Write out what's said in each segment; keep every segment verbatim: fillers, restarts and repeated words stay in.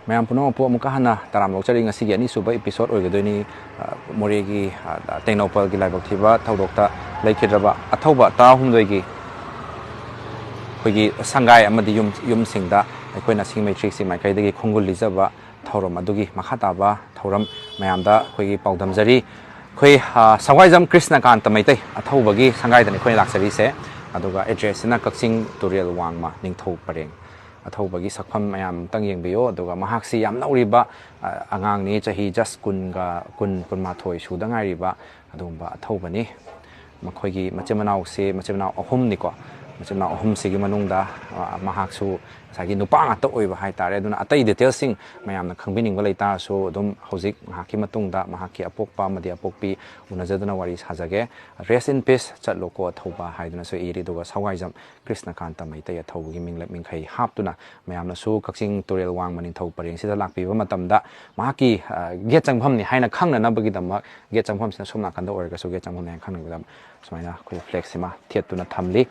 ꯃꯌꯥꯝ ꯄꯨꯝꯅꯃꯛꯄꯨ ꯑꯃꯨꯛꯀ ꯍꯟꯅ ꯇꯔꯥꯝꯅ ꯑꯣꯛꯆꯔꯤ꯫ ꯉꯁꯤꯒꯤ ꯑꯅꯤꯁꯨꯕ episode ꯑꯣꯏꯒꯗꯣꯏꯅꯤ꯫ ꯑ, ꯃꯣꯔꯦꯒꯤ, ꯑ, ꯇꯦꯡꯅꯧꯄꯜꯒꯤ ꯂꯥꯏꯕꯛ ꯊꯤꯕ ꯊꯧꯗꯣꯛꯇ ꯂꯩꯈꯤꯗ꯭ꯔꯕ ꯑꯊꯧꯕ ꯇꯔꯥꯍꯨꯝꯗꯣꯏꯒꯤ ꯑꯩꯈꯣꯏꯒꯤ ꯁꯪꯒꯥꯏ ꯑꯃꯗꯤ ꯌꯨꯝ, ꯌꯨꯝꯁꯤꯡꯗ ꯑꯩꯈꯣꯏꯅ ꯁꯤꯡꯃꯩ ꯊ꯭ꯔꯤ ꯁꯤꯛꯁ ꯃꯥꯏꯀꯩꯗꯒꯤ ꯈꯣꯡꯒꯨꯜ ꯂꯤꯖꯕ ꯊꯧꯔꯝ ꯑꯗꯨꯒꯤ ꯃꯈꯥ ꯇꯥꯕ ꯊꯧꯔꯝ ꯃꯌꯥꯝꯗ ꯑꯩꯈꯣꯏꯒꯤ ꯄꯥꯎꯗꯝꯖꯔꯤ꯫ ꯑꯩꯈꯣꯏ, ꯑ, ꯁꯋꯥꯏꯖꯝ ꯀ꯭ꯔꯤꯁꯅꯀꯥꯟꯇ ꯃꯩꯇꯩ ꯑꯊꯧꯕꯒꯤ ꯁꯪꯒꯥꯏꯗꯅꯤ ꯑꯩꯈꯣꯏꯅ ꯂꯥꯛꯆꯔꯤꯁꯦ꯫ ꯑꯗꯨꯒ address ꯁꯤꯅ ꯀꯛꯆꯤꯡ ꯇꯨꯔꯦꯜ ꯋꯥꯡꯃ ꯅꯤꯡꯊꯧ ꯄꯔꯦꯡ꯫ ꯑꯊꯧꯕꯒꯤ ꯁꯛꯐꯝ ꯃꯌꯥꯝ ꯑꯃꯇꯪ ꯌꯦꯡꯕꯤꯌꯨ꯫ ꯑꯗꯨꯒ ꯃꯍꯥꯛꯁꯤ ꯌꯥꯝ ꯅꯧꯔꯤꯕ, ꯑ, ꯑꯉꯥꯡꯅꯤ, ꯆꯍꯤ just ꯀꯨꯟꯒ, ꯀꯨꯟ, ꯀꯨꯟꯃꯥꯊꯣꯏ ꯁꯨꯗ ꯉꯥꯏꯔꯤꯕ ꯑꯗꯨꯒꯨꯝꯕ ꯑꯊꯧꯕꯅꯤ꯫ ꯃꯈꯣꯏꯒꯤ ꯃꯆꯤꯟ ꯃꯅꯥꯎꯁꯦ, ꯃꯆꯤꯟ ꯃꯅꯥꯎ ꯑꯍꯨꯝꯅꯤꯀꯣ꯫ ꯃꯆꯤꯟ ꯃꯅꯥꯎ ꯑꯍꯨꯝꯁꯤꯒꯤ ꯃꯅꯨꯡꯗ, ꯑ, ꯃꯍꯥꯛꯁꯨ ꯉꯁꯥꯏꯒꯤ ꯅꯨꯄꯥ ꯉꯥꯛꯇ ꯑꯣꯏꯕ ꯍꯥꯏꯇꯥꯔꯦ꯫ ꯑꯗꯨꯅ ꯑꯇꯩ details ꯁꯤꯡ ꯃꯌꯥꯝꯅ ꯈꯪꯕꯤꯅꯤꯡꯕ ꯂꯩꯇꯥꯔꯁꯨ, ꯑꯗꯨꯝ ꯍꯧꯖꯤꯛ ꯉꯥꯏꯍꯥꯛꯀꯤ ꯃꯇꯨꯡꯗ ꯃꯍꯥꯛꯀꯤ ꯑꯄꯣꯛꯄ ꯑꯃꯗꯤ ꯑꯄꯣꯛꯄꯤ ꯎꯅꯖꯗꯨꯅ ꯋꯥꯔꯤ ꯁꯥꯖꯒꯦ꯫ "Rest in peace, ꯆꯠꯂꯣꯀꯣ ꯑꯊꯧꯕ" ꯍꯥꯏꯗꯨꯅꯁꯨ ꯏꯔꯤ꯫ ꯑꯗꯨꯒ ꯁꯋꯥꯏꯖꯝ ꯀ꯭ꯔꯤꯁꯅꯀꯥꯟꯇ ꯃꯩꯇꯩ ꯑꯊꯧꯕꯒꯤ ꯃꯤꯡꯂꯦꯞ ꯃꯤꯡꯈꯩ ꯍꯥꯞꯇꯨꯅ ꯃꯌꯥꯝꯅꯁꯨ ꯀꯛꯆꯤꯡ ꯇꯨꯔꯦꯜ ꯋꯥꯡꯃ ꯅꯤꯡꯊꯧ ꯄꯔꯦꯡꯁꯤꯗ ꯂꯥꯛꯄꯤꯕ ꯃꯇꯝꯗ ꯃꯍꯥꯛꯀꯤ, ꯑ, gate ꯆꯪꯐꯝꯅꯤ ꯍꯥꯏꯅ ꯈꯪꯅꯅꯕꯒꯤꯗꯃꯛ, gate ꯆꯪꯐꯝꯁꯤꯅ ꯁꯣꯝ ꯅꯥꯀꯟꯗ ꯑꯣꯏꯔꯒꯁꯨ gate ꯆꯪꯐꯝꯅꯤ ꯍꯥꯏꯅ ꯈꯪꯅꯕꯒꯤꯗꯃꯛ ꯁꯨꯃꯥꯏꯅ ꯑꯩꯈꯣꯏ flag ꯁꯤꯃ ꯊꯦꯠꯇꯨꯅ ꯊꯝꯂꯤ꯫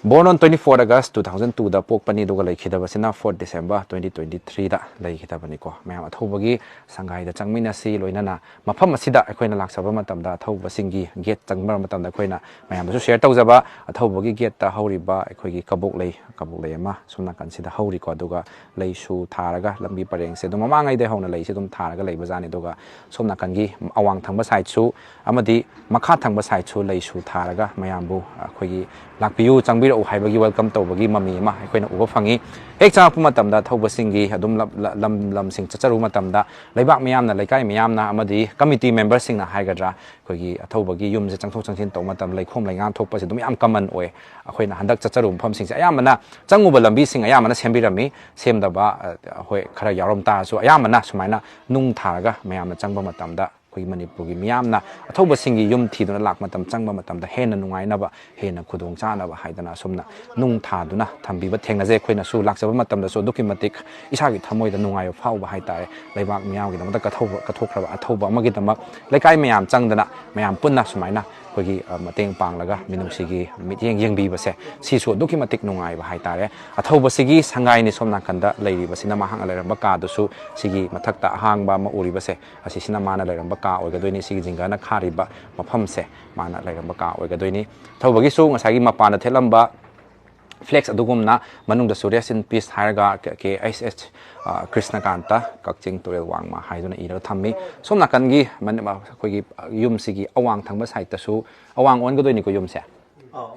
Born on twenty four August two thousand two ꯗ ꯄꯣꯛꯄꯅꯤ, ꯑꯗꯨꯒ ꯂꯩꯈꯤꯗꯕꯁꯤꯅ fourth December twenty twenty three ꯗ ꯂꯩꯈꯤꯗꯕꯅꯤꯀꯣ꯫ ꯃꯌꯥꯝ ꯑꯊꯧꯕꯒꯤ ꯁꯪꯒꯥꯏꯗ ꯆꯪꯃꯤꯟꯅꯁꯤ, ꯂꯣꯏꯅꯅ ꯃꯐꯝ ꯑꯁꯤꯗ ꯑꯩꯈꯣꯏꯅ ꯂꯥꯛꯆꯕ ꯃꯇꯝꯗ ꯑꯊꯧꯕꯁꯤꯡꯒꯤ gate ꯆꯪꯕ ꯃꯇꯝꯗ ꯑꯩꯈꯣꯏꯅ ꯃꯌꯥꯝꯗꯁꯨ share ꯇꯧꯖꯕ ꯑꯊꯧꯕꯒꯤ gate ꯇ ꯍꯧꯔꯤꯕ ꯑꯩꯈꯣꯏꯒꯤ ꯀꯕꯣꯛꯂꯩ, ꯀꯕꯣꯛꯂꯩ ꯑꯃ ꯁꯣꯝ ꯅꯥꯀꯟꯁꯤꯗ ꯍꯧꯔꯤꯀꯣ꯫ ꯑꯗꯨꯒ ꯂꯩꯁꯨ ꯊꯥꯔꯒ ꯂꯝꯕꯤ ꯄꯔꯦꯡꯁꯦ ꯑꯗꯨꯝ ꯃꯃꯥꯡꯉꯩꯗꯩ ꯍꯧꯅ ꯂꯩꯁꯦ ꯑꯗꯨꯝ ꯊꯥꯔꯒ ꯂꯩꯕꯖꯥꯠꯅꯤ꯫ ꯑꯗꯨꯒ ꯁꯣꯝ ꯅꯥꯀꯟꯒꯤ ꯑꯋꯥꯡ ꯊꯪꯕ side ꯁꯨ ꯑꯃꯗꯤ ꯃꯈꯥ ꯊꯪꯕ side ꯁꯨ ꯂꯩꯁꯨ ꯊꯥꯔꯒ ꯃꯌꯥꯝꯕꯨ ꯑꯩꯈꯣꯏꯒꯤ ꯂꯥꯛꯄꯤꯌꯨ, ꯆꯪꯕꯤꯔꯛꯎ ꯍꯥꯏꯕꯒꯤ welcome ꯇꯧꯕꯒꯤ ꯃꯃꯤ ꯑꯃ ꯑꯩꯈꯣꯏꯅ ꯎꯕ ꯐꯪꯉꯤ꯫ ꯍꯦꯛ ꯆꯪꯉꯛꯄ ꯃꯇꯝꯗ ꯊꯧꯕꯁꯤꯡꯒꯤ ꯑꯗꯨꯝ ꯂꯝ, ꯂꯝ, ꯂꯝꯁꯤꯡ ꯆꯠꯆꯔꯨꯕ ꯃꯇꯝꯗ ꯂꯩꯕꯥꯛ ꯃꯤꯌꯥꯝꯅ, ꯂꯩꯀꯥꯏ ꯃꯤꯌꯥꯝꯅ ꯑꯃꯗꯤ committee member ꯁꯤꯡꯅ ꯍꯥꯏꯒꯗ꯭ꯔꯥ, ꯑꯩꯈꯣꯏꯒꯤ ꯑꯊꯧꯕꯒꯤ ꯌꯨꯝꯁꯦ ꯆꯪꯊꯣꯛ ꯆꯪꯁꯤꯟ ꯇꯧꯕ ꯃꯇꯝꯗ ꯂꯩꯈꯣꯝ ꯂꯩꯉꯥꯡ ꯊꯣꯛꯄꯁꯦ ꯑꯗꯨꯝ ꯌꯥꯝ common ꯑꯣꯏ꯫ ꯑꯩꯈꯣꯏꯅ ꯍꯟꯗꯛ ꯆꯠꯆꯔꯨꯕ ꯃꯐꯝꯁꯤꯡꯁꯦ ꯑꯌꯥꯝꯕꯅ ꯆꯪꯉꯨꯕ ꯂꯝꯕꯤꯁꯤꯡ ꯑꯌꯥꯝꯕꯅ ꯁꯦꯝꯕꯤꯔꯝꯃꯤ꯫ ꯁꯦꯝꯗꯕ, ꯑ, ꯍꯣꯏ, ꯈꯔ ꯌꯥꯎꯔꯝ ꯇꯥꯔꯁꯨ ꯑꯌꯥꯝꯕꯅ ꯁꯨꯃꯥꯏꯅ ꯅꯨꯡ ꯊꯥꯔꯒ ꯃꯌꯥꯝꯅ ꯆꯪꯕ ꯃꯇꯝꯗ ꯑꯩꯈꯣꯏꯒꯤ ꯃꯅꯤꯄꯨꯔꯒꯤ ꯃꯤꯌꯥꯝꯅ ꯑꯊꯧꯕꯁꯤꯡꯒꯤ ꯌꯨꯝ ꯊꯤꯗꯨꯅ ꯂꯥꯛꯄ ꯃꯇꯝ, ꯆꯪꯕ ꯃꯇꯝꯗ ꯍꯦꯟꯅ ꯅꯨꯡꯉꯥꯏꯅꯕ, ꯍꯦꯟꯅ ꯈꯨꯗꯣꯡ ꯆꯥꯅꯕ ꯍꯥꯏꯗꯅ ꯑꯁꯨꯝꯅ ꯅꯨꯡ ꯊꯥꯗꯨꯅ ꯊꯝꯕꯤꯕ ꯊꯦꯡꯅꯖꯩ꯫ ꯑꯩꯈꯣꯏꯅꯁꯨ ꯂꯥꯛꯆꯕ ꯃꯇꯝꯗꯁꯨ ꯑꯗꯨꯛꯀꯤ ꯃꯇꯤꯛ ꯏꯁꯥꯒꯤ ꯊꯃꯣꯏꯗ ꯅꯨꯡꯉꯥꯏꯕ ꯐꯥꯎꯕ ꯍꯥꯏꯇꯥꯔꯦ꯫ ꯂꯩꯕꯥꯛ ꯃꯤꯌꯥꯝꯒꯤꯗꯃꯛꯇ ꯀꯠꯊꯧꯕ-, ꯀꯠꯊꯣꯛꯈ꯭ꯔꯕ ꯑꯊꯧꯕ ꯑꯃꯒꯤꯗꯃꯛ ꯂꯩꯀꯥꯏ ꯃꯌꯥꯝ ꯆꯪꯗꯅ ꯃꯌꯥꯝ ꯄꯨꯟꯅ ꯁꯨꯃꯥꯏꯅ ꯑꯩꯈꯣꯏꯒꯤ, ꯑ, ꯃꯇꯦꯡ ꯄꯥꯡꯂꯒ ꯃꯤꯅꯨꯡꯁꯤꯒꯤ ꯃꯤꯠꯌꯦꯡ ꯌꯦꯡꯕꯤꯕꯁꯦ, ꯁꯤꯁꯨ ꯑꯗꯨꯛꯀꯤ ꯃꯇꯤꯛ ꯅꯨꯡꯉꯥꯏꯕ ꯍꯥꯏꯇꯥꯔꯦ꯫ ꯑꯊꯧꯕꯁꯤꯒꯤ ꯁꯪꯒꯥꯏꯅꯤ ꯁꯣꯝ ꯅꯥꯀꯟꯗ ꯂꯩꯔꯤꯕꯁꯤꯅ, ꯃꯍꯥꯛꯅ ꯂꯩꯔꯝꯕ ꯀꯥꯗꯨꯁꯨ ꯁꯤꯒꯤ ꯃꯊꯛꯇ ꯑꯍꯥꯡꯕ ꯑꯃ ꯎꯔꯤꯕꯁꯦ, ꯑꯁꯤꯁꯤꯅ ꯃꯥꯅ ꯂꯩꯔꯝꯕ ꯀꯥ ꯑꯣꯏꯒꯗꯣꯏꯅꯤ꯫ ꯁꯤꯒꯤ ꯖꯤꯡꯒꯅ ꯈꯥꯔꯤꯕ ꯃꯐꯝꯁꯦ ꯃꯥꯅ ꯂꯩꯔꯝꯕ ꯀꯥ ꯑꯣꯏꯒꯗꯣꯏꯅꯤ꯫ ꯑꯊꯧꯕꯒꯤꯁꯨ ꯉꯁꯥꯏꯒꯤ ꯃꯄꯥꯟꯗ ꯊꯦꯠꯂꯝꯕ flex ꯑꯗꯨꯒꯨꯝꯅ ꯃꯅꯨꯡꯗꯁꯨ "Rest in peace" ꯍꯥꯏꯔꯒ ꯀꯦ ꯑꯩꯆ ꯑꯦꯁ, ꯑ, ꯀ꯭ꯔꯤꯁꯅꯀꯥꯟꯇ, ꯀꯛꯆꯤꯡ ꯇꯨꯔꯦꯜ ꯋꯥꯡꯃ ꯍꯥꯏꯗꯨꯅ ꯏꯔꯒ ꯊꯝꯃꯤ꯫ ꯁꯣꯝ ꯅꯥꯀꯟꯒꯤ ꯃꯅꯤ-, ꯑꯩꯈꯣꯏꯒꯤ ꯌꯨꯝꯁꯤꯒꯤ ꯑꯋꯥꯡ ꯊꯪꯕ ꯁꯥꯏꯠꯇꯁꯨ, ꯑꯋꯥꯡ ꯑꯣꯟꯒꯗꯣꯏꯅꯤꯀꯣ ꯌꯨꯝꯁꯦ?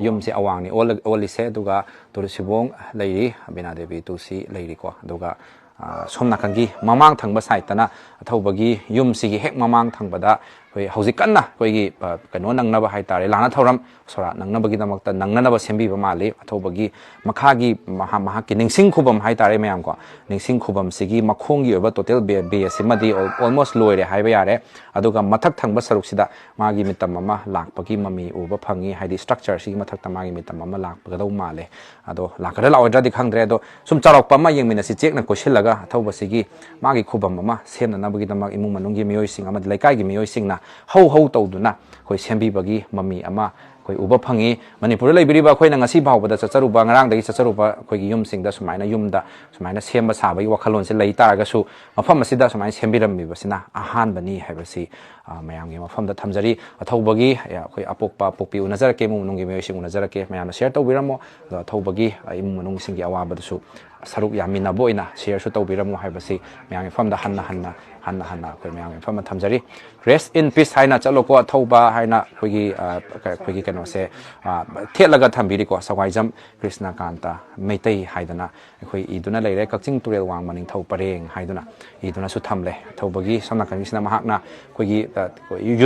ꯌꯨꯝꯁꯦ ꯑꯋꯥꯡꯅꯤ ꯑꯣꯜꯂ-, ꯑꯣꯜꯂꯤꯁꯦ꯫ ꯑꯗꯨꯒ ꯇꯨꯜꯁꯤꯕꯣꯡ ꯂꯩꯔꯤ, ꯕꯤꯅꯥ ꯗꯦꯕꯤ ꯇꯨꯜꯁꯤ ꯂꯩꯔꯤꯀꯣ꯫ ꯑꯗꯨꯒ, ꯑ, ꯁꯣꯝ ꯅꯥꯀꯟꯒꯤ ꯃꯃꯥꯡ ꯊꯪꯕ ꯁꯥꯏꯠꯇꯅ ꯑꯊꯧꯕꯒꯤ ꯌꯨꯝꯁꯤꯒꯤ ꯍꯦꯛ ꯃꯃꯥꯡ ꯊꯪꯕꯗ ꯑꯩꯈꯣꯏ ꯍꯧꯖꯤꯛ ꯀꯟꯅ ꯑꯩꯈꯣꯏꯒꯤ, ꯑ, ꯀꯩꯅꯣ ꯅꯪꯅꯕ ꯍꯥꯏꯇꯥꯔꯦ, ꯂꯥꯟꯅ ꯊꯧꯔꯝ ꯁꯣꯔꯥꯠ ꯅꯪꯅꯕꯒꯤꯗꯃꯛꯇ ꯅꯪꯅꯅꯕ ꯁꯦꯝꯕꯤꯕ ꯃꯥꯜꯂꯤ꯫ ꯑꯊꯧꯕꯒꯤ ꯃꯈꯥꯒꯤ ꯃꯍꯥ-, ꯃꯍꯥꯛꯀꯤ ꯅꯤꯡꯁꯤꯡ ꯈꯨꯕꯝ ꯍꯥꯏꯇꯥꯔꯦ ꯃꯌꯥꯝ ꯀꯣ, ꯅꯤꯡꯁꯤꯡ ꯈꯨꯕꯝꯁꯤꯒꯤ ꯃꯈꯣꯡꯒꯤ ꯑꯣꯏꯕ total base, base ꯁꯤꯃꯗꯤ al-, almost ꯂꯣꯏꯔꯦ ꯍꯥꯏꯕ ꯌꯥꯔꯦ꯫ ꯑꯗꯨꯒ ꯃꯊꯛ ꯊꯪꯕ ꯁꯔꯨꯛꯁꯤꯗ ꯃꯥꯒꯤ ꯃꯤꯇꯝ ꯑꯃ ꯂꯥꯛꯄꯒꯤ ꯃꯃꯤ ꯎꯕ ꯐꯪꯉꯤ, ꯍꯥꯏꯗꯤ structure ꯁꯤꯒꯤ ꯃꯊꯛꯇ ꯃꯥꯒꯤ ꯃꯤꯇꯝ ꯑꯃ ꯂꯥꯛꯀꯗꯧ ꯃꯥꯜꯂꯦ꯫ ꯑꯗꯣ ꯂꯥꯛꯀꯗ꯭ꯔꯥ ꯂꯥꯛꯑꯣꯏꯗ꯭ꯔꯥꯗꯤ ꯈꯪꯗ꯭ꯔꯦ꯫ ꯑꯗꯣ ꯁꯨꯝ ꯆꯥꯎꯔꯥꯛꯄ ꯑꯃ ꯌꯦꯡꯃꯤꯟꯅꯁꯤ, ꯆꯦꯛꯅ ꯀꯣꯏꯁꯤꯜꯂꯒ ꯑꯊꯧꯕꯁꯤꯒꯤ ꯃꯥꯒꯤ ꯈꯨꯕꯝ ꯑꯃ ꯁꯦꯝꯅꯅꯕꯒꯤꯗꯃꯛ ꯏꯃꯨꯡ ꯃꯅꯨꯡꯒꯤ ꯃꯤꯑꯣꯏꯁꯤꯡ ꯑꯃꯗꯤ ꯂꯩꯀꯥꯏꯒꯤ ꯃꯤꯑꯣꯏꯁꯤꯡꯅ ꯍꯧ ꯍꯧ ꯇꯧꯗꯨꯅ ꯑꯩꯈꯣꯏ ꯁꯦꯝꯕꯤꯕꯒꯤ ꯃꯃꯤ ꯑꯃ ꯑꯩꯈꯣꯏ ꯎꯕ ꯐꯪꯉꯤ꯫ ꯃꯅꯤꯄꯨꯔꯗ ꯂꯩꯕꯤꯔꯤꯕ ꯑꯩꯈꯣꯏꯅ ꯉꯁꯤ ꯐꯥꯎꯕꯗ ꯆꯠꯆꯔꯨꯕ, ꯉꯔꯥꯡꯗꯒꯤ ꯆꯠꯆꯔꯨꯕ ꯑꯩꯈꯣꯏꯒꯤ ꯌꯨꯝꯁꯤꯡꯗ ꯁꯨꯃꯥꯏꯅ ꯌꯨꯝꯗ ꯁꯨꯃꯥꯏꯅ ꯁꯦꯝꯕ ꯁꯥꯕꯒꯤ ꯋꯥꯈꯜꯂꯣꯟꯁꯦ ꯂꯩ ꯇꯥꯔꯒꯁꯨ, ꯃꯐꯝ ꯑꯁꯤꯗ ꯁꯨꯃꯥꯏꯅ ꯁꯦꯝꯕꯤꯔꯝꯃꯤꯕꯁꯤꯅ ꯑꯍꯥꯟꯕꯅꯤ ꯍꯥꯏꯕꯁꯤ, ꯑ, ꯃꯌꯥꯝꯒꯤ ꯃꯐꯝꯗ ꯊꯝꯖꯔꯤ꯫ ꯑꯊꯧꯕꯒꯤ, ꯑ, ꯑꯩꯈꯣꯏ ꯑꯄꯣꯛꯄ ꯄꯣꯛꯄꯤ ꯎꯅꯖꯔꯛꯀꯦ, ꯏꯃꯨꯡ ꯃꯅꯨꯡꯒꯤ ꯃꯤꯑꯣꯏꯁꯤꯡ ꯎꯅꯖꯔꯛꯀꯦ, ꯃꯌꯥꯝꯅ share ꯇꯧꯕꯤꯔꯝꯃꯣ꯫ ꯑꯗꯣ ꯑꯊꯧꯕꯒꯤ, ꯑ, ꯏꯃꯨꯡ ꯃꯅꯨꯡꯁꯤꯡꯒꯤ ꯑꯋꯥꯕꯗꯨꯁꯨ ꯁꯔꯨꯛ ꯌꯥꯃꯤꯟꯅꯕ ꯑꯣꯏꯅ shareꯁꯨ ꯇꯧꯕꯤꯔꯝꯃꯣ ꯍꯥꯏꯕꯁꯤ ꯃꯌꯥꯝꯒꯤ ꯃꯐꯝꯗ ꯍꯟꯅ ꯍꯟꯅ, ꯍꯟꯅ ꯍꯟꯅ ꯑꯩꯈꯣꯏ ꯃꯌꯥꯝꯒꯤ ꯃꯐꯝꯗ ꯊꯝꯖꯔꯤ꯫ "Rest in peace" ꯍꯥꯏꯅ ꯆꯠꯂꯣꯀꯣ ꯑꯊꯧꯕ ꯍꯥꯏꯅ ꯑꯩꯈꯣꯏꯒꯤ, ꯑ, ꯑꯩꯈꯣꯏꯒꯤ ꯀꯩꯅꯣꯁꯦ, ꯑ, ꯊꯦꯠꯂꯒ ꯊꯝꯕꯤꯔꯤꯀꯣ, ꯁꯋꯥꯏꯖꯝ ꯀ꯭ꯔꯤꯁꯅꯀꯥꯟꯇ ꯃꯩꯇꯩ ꯍꯥꯏꯗꯅ ꯑꯩꯈꯣꯏ ꯏꯗꯨꯅ ꯂꯩꯔꯦ꯫ "ꯀꯛꯆꯤꯡ ꯇꯨꯔꯦꯜ ꯋꯥꯡꯃ ꯅꯤꯡꯊꯧ ꯄꯔꯦꯡ" ꯍꯥꯏꯗꯨꯅ ꯏꯗꯨꯅꯁꯨ ꯊꯝꯂꯦ꯫ ꯑꯊꯧꯕꯒꯤ ꯁꯣꯝ ꯅꯥꯀꯟꯒꯤꯁꯤꯅ ꯃꯍꯥꯛꯅ ꯑꯩꯈꯣꯏꯒꯤ, ꯑ,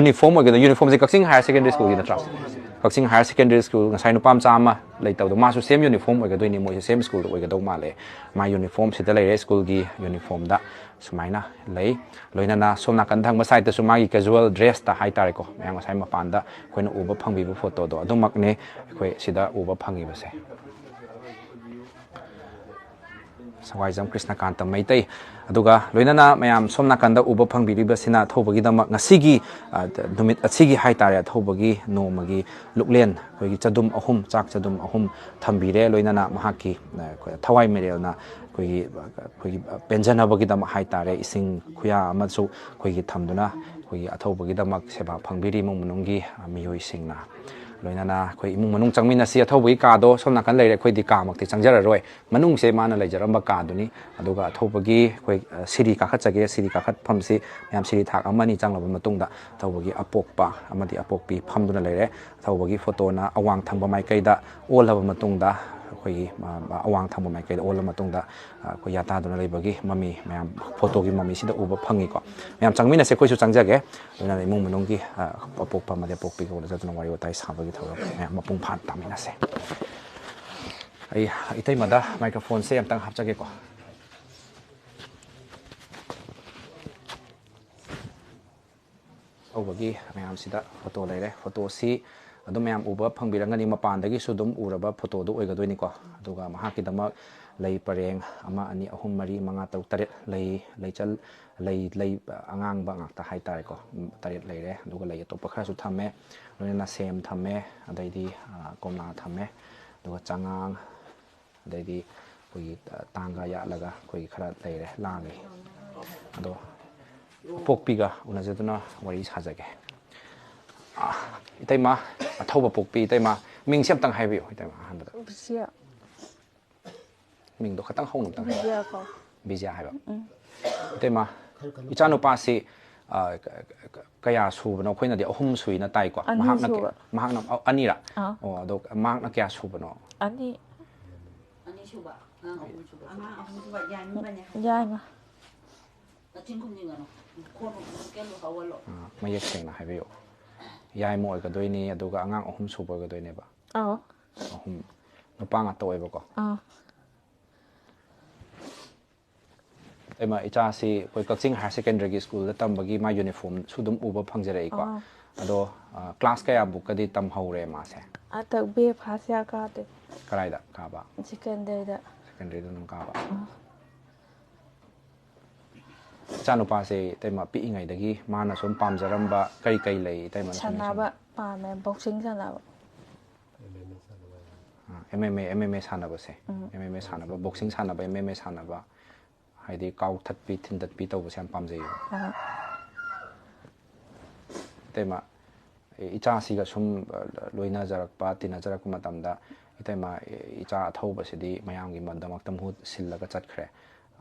uniform ꯑꯣꯏꯒꯗꯕ, uniformꯁꯦ ꯀꯛꯆꯤꯡ Higher Secondary Schoolꯒꯤ ꯅꯠꯇ꯭ꯔꯥ? ꯀꯛꯆꯤꯡ Higher Secondary School, ꯉꯁꯥꯏ ꯅꯨꯄꯥ ꯃꯆꯥ ꯑꯃ ꯂꯩꯇꯕꯗꯣ, ꯃꯥꯁꯨ same uniform ꯑꯣꯏꯒꯗꯣꯏꯅꯤ, ꯃꯣꯏꯁꯨ same schoolꯗ ꯑꯣꯏꯒꯗꯧ ꯃꯥꯜꯂꯦ꯫ ꯃꯥ uniformꯁꯤꯗ ꯂꯩꯔꯦ, schoolꯒꯤ uniformꯗ ꯁꯨꯃꯥꯏꯅ ꯂꯩ꯫ ꯂꯣꯏꯅꯅ ꯁꯣꯝ ꯅꯥꯀꯟ ꯊꯪꯕ sideꯇꯁꯨ ꯃꯥꯒꯤ casual dressꯇ ꯍꯥꯏꯇꯥꯔꯦꯀꯣ, ꯃꯌꯥꯝ ꯉꯁꯥꯏ ꯃꯄꯥꯟꯗ ꯑꯩꯈꯣꯏꯅ ꯎꯕ ꯐꯪꯕꯤꯕ photoꯗꯣ ꯑꯗꯨꯃꯛꯅꯤ ꯑꯩꯈꯣꯏ ꯁꯤꯗ ꯎꯕ ꯐꯪꯉꯤꯕꯁꯦ꯫ ꯁꯋꯥꯏꯖꯝ ꯀ꯭ꯔꯤꯁꯅꯀꯥꯟꯇ ꯃꯩꯇꯩ꯫ ꯑꯗꯨꯒ ꯂꯣꯏꯅꯅ ꯃꯌꯥꯝ ꯁꯣꯝ ꯅꯥꯀꯟꯗ ꯎꯕ ꯐꯪꯕꯤꯔꯤꯕꯁꯤꯅ ꯑꯊꯧꯕꯒꯤ ꯗꯃꯛ ꯉꯁꯤꯒꯤ, ꯑ, ꯅꯨꯃꯤꯠ ꯑꯁꯤꯒꯤ ꯍꯥꯏꯇꯥꯔꯦ, ꯑꯊꯧꯕꯒꯤ ꯅꯣꯡꯃꯒꯤ ꯂꯨꯛꯂꯦꯟ, ꯑꯩꯈꯣꯏꯒꯤ ꯆꯗꯨꯝ ꯑꯍꯨꯝ, ꯆꯥꯛ ꯆꯗꯨꯝ ꯑꯍꯨꯝ ꯊꯝꯕꯤꯔꯦ꯫ ꯂꯣꯏꯅꯅ ꯃꯍꯥꯛꯀꯤ, ꯑ, ꯑꯩꯈꯣꯏ ꯊꯋꯥꯏ ꯃꯔꯦꯜꯅ ꯑꯩꯈꯣꯏꯒꯤ, ꯑꯩꯈꯣꯏꯒꯤ ꯄꯦꯟꯖꯅꯕꯒꯤꯗꯃꯛ ꯍꯥꯏꯇꯥꯔꯦ, ꯏꯁꯤꯡ ꯈꯨꯌꯥ ꯑꯃꯁꯨ ꯑꯩꯈꯣꯏꯒꯤ ꯊꯝꯗꯨꯅ ꯑꯩꯈꯣꯏꯒꯤ ꯑꯊꯧꯕꯒꯤꯗꯃꯛ ꯁꯦꯕꯥ ꯐꯪꯕꯤꯔꯤ ꯏꯃꯨꯡ ꯃꯅꯨꯡꯒꯤ, ꯑ, ꯃꯤꯑꯣꯏꯁꯤꯡꯅ꯫ ꯂꯣꯏꯅꯅ ꯑꯩꯈꯣꯏ ꯏꯃꯨꯡ ꯃꯅꯨꯡ ꯆꯪꯃꯤꯟꯅꯁꯤ꯫ ꯑꯊꯧꯕꯒꯤ ꯀꯥꯗꯣ ꯁꯣꯝ ꯅꯥꯀꯟ ꯂꯩꯔꯦ, ꯑꯩꯈꯣꯏꯗꯤ ꯀꯥꯃꯛꯇꯤ ꯆꯪꯖꯔꯔꯣꯏ꯫ ꯃꯅꯨꯡꯁꯦ ꯃꯥꯅ ꯂꯩꯖꯔꯝꯕ ꯀꯥꯗꯨꯅꯤ꯫ ꯑꯗꯨꯒ ꯑꯊꯧꯕꯒꯤ ꯑꯩꯈꯣꯏ, ꯑ, ꯁꯤꯔꯤ ꯀꯥꯈꯠꯆꯒꯦ꯫ ꯁꯤꯔꯤ ꯀꯥꯈꯠꯐꯝꯁꯤ ꯃꯌꯥꯝ ꯁꯤꯔꯤ ꯊꯥꯛ ꯑꯃ ꯑꯅꯤ ꯆꯪꯂꯕ ꯃꯇꯨꯡꯗ ꯑꯊꯧꯕꯒꯤ ꯑꯄꯣꯛꯄ ꯑꯃꯗꯤ ꯑꯄꯣꯛꯄꯤ ꯐꯝꯗꯨꯅ ꯂꯩꯔꯦ꯫ ꯑꯊꯧꯕꯒꯤ ꯐꯣꯇꯣꯅ ꯑꯋꯥꯡ ꯊꯪꯕ ꯃꯥꯏꯀꯩꯗ ꯑꯣꯜꯂꯕ ꯃꯇꯨꯡꯗ, ꯑꯩꯈꯣꯏꯒꯤ, ꯑ, ꯑꯋꯥꯡ ꯊꯪꯕ ꯃꯥꯏꯀꯩꯗ ꯑꯣꯜꯂꯕ ꯃꯇꯨꯡꯗ, ꯑ, ꯑꯩꯈꯣꯏ ꯌꯥꯇꯥꯗꯨꯅ ꯂꯩꯕꯒꯤ ꯃꯃꯤ ꯃꯌꯥꯝ ꯐꯣꯇꯣꯒꯤ ꯃꯃꯤꯁꯤꯗ ꯎꯕ ꯐꯪꯉꯤꯀꯣ꯫ ꯃꯌꯥꯝ ꯆꯪꯃꯤꯟꯅꯁꯦ, ꯑꯩꯈꯣꯏꯁꯨ ꯆꯪꯖꯒꯦ꯫ ꯑꯗꯨꯅ ꯏꯃꯨꯡ ꯃꯅꯨꯡꯒꯤ, ꯑ, ꯑꯄꯣꯛꯄ ꯑꯃꯗꯤ ꯑꯄꯣꯛꯄꯤꯒ ꯎꯅꯖꯗꯨꯅ ꯋꯥꯔꯤ ꯋꯥꯇꯥꯏ ꯁꯥꯕꯒꯤ ꯊꯧꯔꯝ ꯃꯌꯥꯝ ꯃꯄꯨꯡ ꯐꯥꯅ ꯇꯥꯃꯤꯟꯅꯁꯦ꯫ ꯑꯩ ꯏꯇꯩꯃꯗ ꯃꯥꯏꯀ꯭ꯔꯣꯐꯣꯟꯁꯦ ꯑꯝꯇꯪ ꯍꯥꯞꯆꯒꯦꯀꯣ꯫ ꯇꯧꯕꯒꯤ ꯃꯌꯥꯝꯁꯤꯗ ꯐꯣꯇꯣ ꯂꯩꯔꯦ꯫ ꯐꯣꯇꯣꯁꯤ ꯑꯗꯨꯝ ꯃꯌꯥꯝ ꯎꯕ ꯐꯪꯕꯤꯔꯝꯒꯅꯤ, ꯃꯄꯥꯟꯗꯒꯤꯁꯨ ꯑꯗꯨꯝ ꯎꯔꯕ ꯐꯣꯇꯣꯗꯨ ꯑꯣꯏꯒꯗꯣꯏꯅꯤꯀꯣ꯫ ꯑꯗꯨꯒ ꯃꯍꯥꯛꯀꯤꯗꯃꯛ ꯂꯩ ꯄꯔꯦꯡ ꯑꯃ, ꯑꯅꯤ, ꯑꯍꯨꯝ, ꯃꯔꯤ, ꯃꯉꯥ, ꯇꯔꯨꯛ, ꯇꯔꯦꯠ, ꯂꯩ, ꯂꯩꯆꯜ, ꯂꯩ, ꯂꯩ ꯑꯉꯥꯡꯕ ꯉꯥꯛꯇ ꯍꯥꯏꯇꯥꯔꯦꯀꯣ, ꯇꯔꯦꯠ ꯂꯩꯔꯦ꯫ ꯑꯗꯨꯒ ꯂꯩ ꯑꯇꯣꯞꯄ ꯈꯔꯁꯨ ꯊꯝꯃꯦ, ꯂꯣꯏꯅꯅ ꯁꯦꯝ ꯊꯝꯃꯦ, ꯑꯗꯩꯗꯤ, ꯑ, ꯀꯣꯝꯂꯥ ꯊꯝꯃꯦ, ꯑꯗꯨꯒ ꯆꯉꯥꯡ, ꯑꯗꯩꯗꯤ ꯑꯩꯈꯣꯏꯒꯤ, ꯑ, ꯇꯥꯡꯒ ꯌꯥꯠꯂꯒ ꯑꯩꯈꯣꯏꯒꯤ ꯈꯔ ꯂꯩꯔꯦ, ꯂꯥꯡꯉꯤ꯫ ꯑꯗꯣ ꯑꯄꯣꯛꯄꯤꯒ ꯎꯅꯖꯗꯨꯅ ꯋꯥꯔꯤ ꯁꯥꯖꯒꯦ꯫ ꯑ, ꯏꯇꯩꯃ, ꯑꯊꯧꯕ ꯄꯣꯛꯄꯤ ꯏꯇꯩꯃ, ꯃꯤꯡꯁꯦ ꯑꯝꯇꯪ ꯍꯥꯏꯕꯤꯌꯨ ꯏꯇꯩꯃ ꯑꯍꯥꯟꯕꯗ꯫ ꯕꯤꯖꯤꯌꯥ꯫ ꯃꯤꯡꯗꯣ ꯈꯇꯪ ꯍꯧꯅ ꯑꯝꯇꯪ ꯍꯥꯏꯕꯤꯌꯨ꯫ ꯕꯤꯖꯤꯌꯥ ꯀꯧ꯫ ꯕꯤꯖꯤꯌꯥ ꯍꯥꯏꯕ꯫ ꯎꯝ꯫ ꯏꯇꯩꯃ, ꯏꯆꯥꯅꯨꯄꯥꯁꯤ, ꯑ, ꯀ-, ꯀ-, ꯀꯌꯥ ꯁꯨꯕꯅꯣ? ꯑꯩꯈꯣꯏꯅꯗꯤ ꯑꯍꯨꯝ ꯁꯨꯏꯅ ꯇꯥꯏꯀꯣ꯫ ꯑꯅꯤ ꯃꯍꯥꯛꯅ ꯁꯨꯕ꯫ ꯀꯌꯥ-, ꯃꯍꯥꯛꯅ, ꯑ, ꯑꯅꯤꯔꯥ? ꯑꯥ꯫ ꯑꯣ, ꯑꯗꯣ ꯃꯍꯥꯛꯅ ꯀꯌꯥ ꯁꯨꯕꯅꯣ? ꯑꯅꯤ꯫ ꯑꯅꯤꯁꯨꯕ, ꯑꯉꯥꯡ ꯑꯍꯨꯝꯁꯨꯕ꯫ ꯑꯉꯥꯡ ꯑꯍꯨꯝꯁꯨꯕ ꯌꯥꯏꯃꯅꯦ ꯍꯥꯏꯕ꯫ ꯌꯥꯏꯃ꯫ ꯃꯆꯤꯟ ꯈꯨꯝꯖꯤꯟꯒꯅꯨ꯫ ꯈꯣꯟ ꯀꯩꯅꯣ ꯍꯧꯍꯜꯂꯣ꯫ ꯑ, ꯃꯌꯦꯛ ꯁꯦꯡꯅ ꯍꯥꯏꯕꯤꯌꯨ꯫ ꯌꯥꯏꯃ ꯑꯣꯏꯒꯗꯣꯏꯅꯤ, ꯑꯗꯨꯒ ꯑꯉꯥꯡ ꯑꯍꯨꯝ ꯁꯨꯕ ꯑꯣꯏꯒꯗꯣꯏꯅꯦꯕ꯫ ꯑꯥꯎ꯫ ꯑꯍꯨꯝ꯫ ꯅꯨꯄꯥ ꯉꯥꯛꯇ ꯑꯣꯏꯕꯀꯣ꯫ ꯑꯥ꯫ ꯏꯃꯥ, ꯏꯆꯥꯁꯤ ꯑꯩꯈꯣꯏ ꯀꯛꯆꯤꯡ ꯍꯥꯌꯔ ꯁꯦꯀꯦꯟꯗꯔꯤꯒꯤ ꯁ꯭ꯀꯨꯜꯗ ꯇꯝꯕꯒꯤ ꯃꯥ ꯌꯨꯅꯤꯐꯣꯔꯝꯁꯨ ꯑꯗꯨꯝ ꯎꯕ ꯐꯪꯖꯔꯛꯏꯀꯣ꯫ ꯑꯥ꯫ ꯑꯗꯣ, ꯑ, ꯀ꯭ꯂꯥꯁ ꯀꯌꯥꯃꯨꯛꯀꯗꯤ ꯇꯝꯍꯧꯔꯦ ꯃꯥꯁꯦ? ꯍꯟꯗꯛ ꯕꯤ ꯑꯦ ꯐꯥꯔꯁ ꯏꯌꯥꯔ ꯀꯥꯗꯣꯏ꯫ ꯀꯗꯥꯏꯗ ꯀꯥꯕ? ꯁꯦꯀꯦꯟꯗꯔꯤꯗ꯫ ꯁꯦꯀꯦꯟꯗꯔꯤꯗ ꯑꯗꯨꯝ ꯀꯥꯕ꯫ ꯏꯆꯥꯅꯨꯄꯥꯁꯦ ꯏꯇꯩꯃ ꯄꯤꯛꯏꯉꯩꯗꯒꯤ ꯃꯥꯅ ꯁꯨꯝ ꯄꯥꯝꯖꯔꯝꯕ ꯀꯔꯤ ꯀꯔꯤ ꯂꯩ ꯏꯇꯩꯃꯅ ꯁꯨꯝ ꯁꯥꯟꯅꯕ ꯅꯤꯡꯁꯤꯡꯕ? ꯄꯥꯝꯃꯦ, ꯕꯣꯛꯁꯤꯡ ꯁꯥꯟꯅꯕ꯫ M M A M M A ꯁꯥꯟꯅꯕꯁꯦ, ꯑꯦꯝ ꯑꯦꯝ ꯑꯦ ꯁꯥꯟꯅꯕ, ꯕꯣꯛꯁꯤꯡ ꯁꯥꯟꯅꯕ, ꯑꯦꯝ ꯑꯦꯝ ꯑꯦ ꯁꯥꯟꯅꯕ, ꯍꯥꯏꯗꯤ ꯀꯥꯎꯊꯠꯄꯤ ꯊꯤꯟꯗꯠꯄꯤ ꯇꯧꯕꯁꯦ ꯌꯥꯝ ꯄꯥꯝꯖꯩꯌꯦꯕ꯫ ꯑꯥ, ꯏꯇꯩꯃ, ꯏꯆꯥꯁꯤꯒ ꯁꯨꯝ ꯂꯣꯏꯅꯖꯔꯛꯄ, ꯇꯤꯟꯅꯖꯔꯛꯄ ꯃꯇꯝꯗ ꯏꯇꯩꯃ, ꯏꯆꯥ ꯑꯊꯧꯕꯁꯤꯗꯤ ꯃꯌꯥꯝꯒꯤ ꯃꯗꯃꯛꯇ ꯃꯍꯨꯠ ꯁꯤꯜꯂꯒ ꯆꯠꯈ꯭ꯔꯦ꯫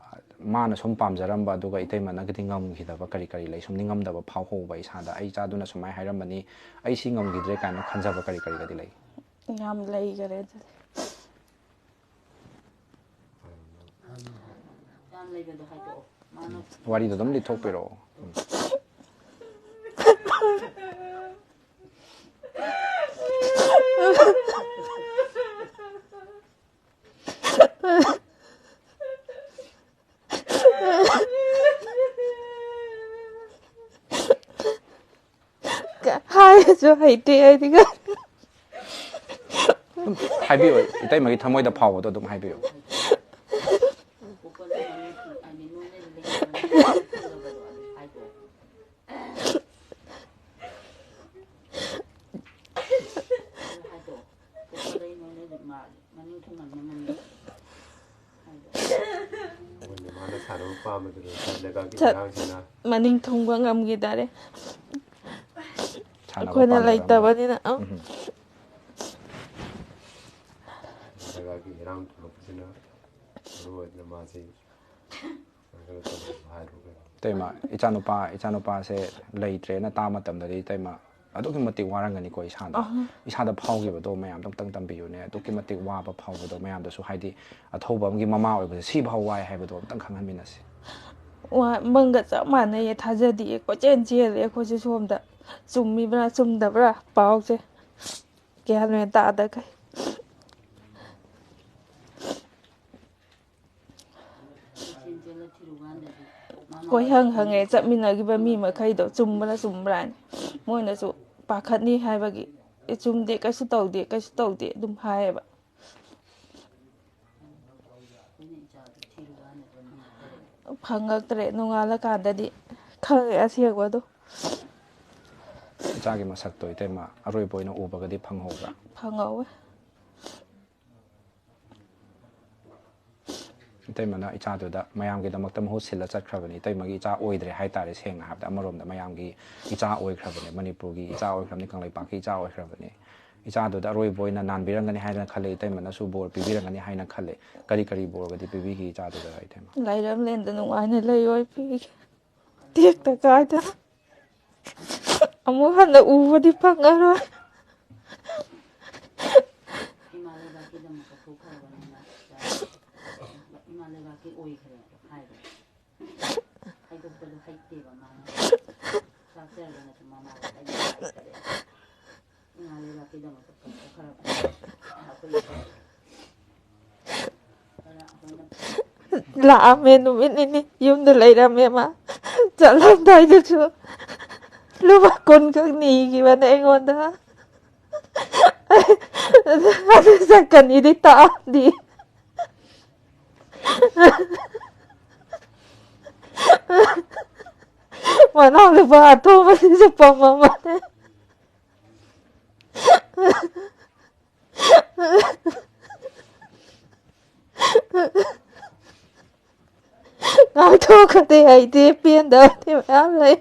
ꯃꯥꯅ ꯁꯨꯝ ꯄꯥꯝꯖꯔꯝꯕ ꯑꯗꯨꯒ ꯏꯇꯩꯃꯅꯒꯗꯤ ꯉꯝꯈꯤꯗꯕ ꯀꯔꯤ ꯀꯔꯤ ꯂꯩ? ꯁꯨꯝ ꯅꯤꯡꯉꯝꯗꯕ ꯐꯥꯎꯍꯧꯕ ꯏꯁꯥꯗ, "ꯑꯩ ꯏꯆꯥꯗꯨꯅ ꯁꯨꯃꯥꯏꯅ ꯍꯥꯏꯔꯝꯕꯅꯤ, ꯑꯩ ꯁꯤ ꯉꯝꯈꯤꯗ꯭ꯔꯦ" ꯀꯥꯏꯅ ꯈꯟꯖꯕ ꯀꯔꯤ ꯀꯔꯤꯒꯗꯤ ꯂꯩ? ꯌꯥꯝ ꯂꯩꯈꯔꯦ ꯑꯗꯨꯗꯤ꯫ ꯌꯥꯝ ꯂꯩꯕꯗꯣ ꯍꯥꯏꯗꯣꯛꯑꯣ꯫ ꯃꯥꯅ ꯋꯥꯔꯤꯗꯣ ꯑꯗꯨꯝ ꯂꯤꯊꯣꯛꯄꯤꯔꯛꯑꯣ꯫ ꯎꯝ꯫ ꯍꯥꯏꯔꯁꯨ ꯍꯩꯇꯦ ꯑꯩꯗꯤ꯫ ꯑꯗꯨꯝ ꯍꯥꯏꯕꯤꯌꯨ, ꯏꯇꯩꯃꯒꯤ ꯊꯃꯣꯏꯗ ꯐꯥꯎꯕꯗꯣ ꯑꯗꯨꯝ ꯍꯥꯏꯕꯤꯌꯨ꯫ ꯃꯣꯏꯅ ꯃꯥꯅ ꯁꯥꯟꯅꯕ ꯄꯥꯝꯕꯗꯨꯗ ꯂꯩꯕꯥꯛꯀꯤ ꯆꯠ- ꯏꯔꯥꯡꯁꯤꯅ ꯃꯅꯤꯡ ꯊꯨꯡꯕ ꯉꯝꯈꯤꯗꯔꯦ꯫ ꯁꯥꯟꯅꯕ ꯑꯩꯈꯣꯏꯅ ꯄꯥꯝꯖꯔꯝꯕ꯫ ꯂꯩꯇꯕꯅꯤꯅ꯫ ꯑ꯫ ꯎꯝ꯫ ꯂꯩꯕꯥꯛꯀꯤ ꯏꯔꯥꯡ ꯊꯣꯛꯂꯛꯄꯁꯤꯅ ꯃꯔꯨ ꯑꯣꯏꯗꯅ ꯃꯥꯁꯤ ꯀꯩꯅꯣ ꯇꯧꯕ ꯍꯥꯏꯔꯣ ꯀꯩꯅꯣ꯫ ꯏꯇꯩꯃ, ꯏꯆꯥꯅꯨꯄꯥ, ꯏꯆꯥꯅꯨꯄꯥꯁꯦ ꯂꯩꯇ꯭ꯔꯦꯅ ꯇꯥꯕ ꯃꯇꯝꯗꯗꯤ ꯏꯇꯩꯃ ꯑꯗꯨꯛꯀꯤ ꯃꯇꯤꯛ ꯋꯥꯔꯝꯒꯅꯤꯀꯣ ꯏꯁꯥꯗ꯫ ꯑꯍ꯫ ꯏꯁꯥꯗ ꯐꯥꯎꯈꯤꯕꯗꯣ ꯃꯌꯥꯝꯗꯣ ꯑꯝꯇꯪ ꯇꯝꯕꯤꯌꯨꯅꯦ꯫ ꯑꯗꯨꯛꯀꯤ ꯃꯇꯤꯛ ꯋꯥꯕ ꯐꯥꯎꯕꯗꯣ ꯃꯌꯥꯝꯗꯁꯨ, ꯍꯥꯏꯗꯤ ꯑꯊꯧꯕ ꯑꯃꯒꯤ ꯃꯃꯥ ꯑꯣꯏꯕꯁꯦ ꯁꯤꯐꯥꯎ ꯋꯥꯏ ꯍꯥꯏꯕꯗꯣ ꯑꯝꯇꯪ ꯈꯪꯍꯟꯃꯤꯟꯅꯁꯤ꯫ ꯋꯥ-, ꯃꯪꯒ ꯆꯞ ꯃꯥꯟꯅꯩꯌꯦ, ꯊꯥꯖꯗꯤꯌꯦ꯫ ꯀꯣꯏꯆꯦꯟ ꯆꯦꯜꯂꯦ ꯑꯩꯈꯣꯏꯁꯨ ꯁꯣꯝꯗ꯫ ꯆꯨꯝꯃꯤꯕ꯭ꯔꯥ ꯆꯨꯝꯗꯕ꯭ꯔꯥ ꯄꯥꯎꯁꯦ ꯒ꯭ꯌꯥꯟ ꯃꯦꯟ ꯇꯥꯗꯈꯩ꯫ ꯀꯣꯏꯍꯪ ꯍꯪꯉꯦ ꯆꯠꯃꯤꯟꯅꯈꯤꯕ ꯃꯤ ꯃꯈꯩꯗꯣ, ꯆꯨꯝꯕ꯭ꯔꯥ ꯆꯨꯝꯕ꯭ꯔꯥ ꯍꯥꯏꯅ꯫ ꯃꯣꯏꯅꯁꯨ ꯄꯥꯈꯠꯅꯤ ꯍꯥꯏꯕꯒꯤ, "ꯑꯦ, ꯆꯨꯝꯗꯦ, ꯀꯩꯁꯨ ꯇꯧꯗꯦ, ꯀꯩꯁꯨ ꯇꯧꯗꯦ" ꯑꯗꯨꯝ ꯍꯥꯏꯌꯦꯕ꯫ ꯐꯪꯉꯛꯇ꯭ꯔꯦ꯫ ꯅꯣꯡꯉꯥꯜꯂꯀꯥꯟꯗꯗꯤ ꯈꯪꯉꯦ ꯑꯁꯦꯡꯕꯗꯣ꯫ ꯏꯆꯥꯒꯤ ꯃꯁꯛꯇꯣ ꯏꯇꯩꯃ ꯑꯔꯣꯏꯕ ꯑꯣꯏꯅ ꯎꯕꯒꯗꯤ ꯐꯪꯍꯧꯕ꯭ꯔꯥ? ꯐꯪꯍꯧꯋꯦ꯫ ꯏꯇꯩꯃꯅ ꯏꯆꯥꯗꯨꯗ ꯃꯌꯥꯝꯒꯤꯗꯃꯛꯇ ꯃꯍꯨꯠ ꯁꯤꯜꯂ ꯆꯠꯈ꯭ꯔꯕꯅꯤ꯫ ꯏꯇꯩꯃꯒꯤ ꯏꯆꯥ ꯑꯣꯏꯗ꯭ꯔꯦ ꯍꯥꯏꯇꯥꯔꯦ꯫ ꯁꯦꯡꯅ ꯍꯥꯏꯕꯗ ꯑꯃꯔꯣꯝꯗ ꯃꯌꯥꯝꯒꯤ ꯏꯆꯥ ꯑꯣꯏꯈ꯭ꯔꯕꯅꯦ, ꯃꯅꯤꯄꯨꯔꯒꯤ ꯏꯆꯥ ꯑꯣꯏꯈ꯭ꯔꯕꯅꯤ, ꯀꯪꯂꯩꯄꯥꯛꯀꯤ ꯏꯆꯥ ꯑꯣꯏꯈ꯭ꯔꯕꯅꯤ꯫ ꯏꯆꯥꯗꯨꯗ ꯑꯔꯣꯏꯕ ꯑꯣꯏꯅ ꯅꯥꯟꯕꯤꯔꯝꯒꯅꯤ ꯍꯥꯏꯅ ꯈꯜꯂꯦ꯫ ꯏꯇꯩꯃꯅꯁꯨ ꯕꯣꯔ ꯄꯤꯕꯤꯔꯝꯒꯅꯤ ꯍꯥꯏꯅ ꯈꯜꯂꯦ꯫ ꯀꯔꯤ ꯀꯔꯤ ꯕꯣꯔꯒꯗꯤ ꯄꯤꯕꯤꯈꯤ ꯏꯆꯥꯗꯨꯗ ꯏꯇꯩꯃ? ꯂꯩꯔꯝꯂꯦꯟꯗ ꯅꯨꯡꯉꯥꯏꯅ ꯂꯩꯌꯣ ꯄꯤꯒꯦ꯫ ꯇꯦꯛꯇ ꯀꯥꯏꯗꯅ ꯑꯃꯨꯛ ꯍꯟꯅ ꯎꯕꯗꯤ ꯐꯪꯉꯔꯣꯏ꯫ ꯏꯃꯥ ꯂꯩꯕꯥꯛꯀꯤꯗꯃꯛ ꯀꯠꯊꯣꯛꯈ꯭ꯔꯕꯅꯤꯅ ꯏꯆꯥ ꯏꯃꯥ ꯂꯩꯕꯥꯛꯀꯤ ꯑꯣꯏꯈ꯭ꯔꯦ ꯍꯥꯏꯕ ꯍꯥꯏꯗꯣꯛꯄꯗꯣ ꯍꯩꯇꯦꯕ ꯃꯥꯅ꯫ ꯆꯥꯛꯆꯔꯒꯅꯁꯨ ꯃꯃꯥꯗ ꯀꯔꯤꯝ ꯍꯥꯏꯗ꯭ꯔꯦ꯫ ꯏꯃꯥ ꯂꯩꯕꯥꯛꯀꯤꯗꯃꯛꯇ ꯀꯠꯊꯣꯛꯈ꯭ꯔꯕꯅꯤꯅ ꯑꯩꯈꯣꯏꯒꯤ ꯈꯔ ꯑꯩꯈꯣꯏꯅ ꯂꯥꯛꯑꯝꯃꯦ ꯅꯨꯃꯤꯠ ꯅꯤꯅꯤ ꯌꯨꯝꯗ ꯂꯩꯔꯝꯃꯦ ꯃꯥ꯫ ꯆꯠꯂꯝꯗꯥꯏꯗꯁꯨ ꯂꯨꯄꯥ ꯀꯨꯟ ꯈꯛ ꯅꯤꯈꯤꯕꯅꯦ ꯑꯩꯉꯣꯟꯗ꯫ ꯑꯗꯨ ꯆꯠꯀꯅꯤꯗꯤ ꯇꯥꯛꯑꯝꯗꯤ꯫ ꯃꯅꯥꯎ ꯅꯨꯄꯥ ꯑꯇꯣꯝꯕꯁꯤꯁꯨ ꯄꯝꯃꯝꯃꯅꯦ꯫ ꯉꯥꯡꯊꯣꯛꯀꯗꯦ ꯑꯩꯗꯤ ꯄꯦꯟꯗꯕꯗꯤ ꯃꯌꯥꯝ ꯂꯩ꯫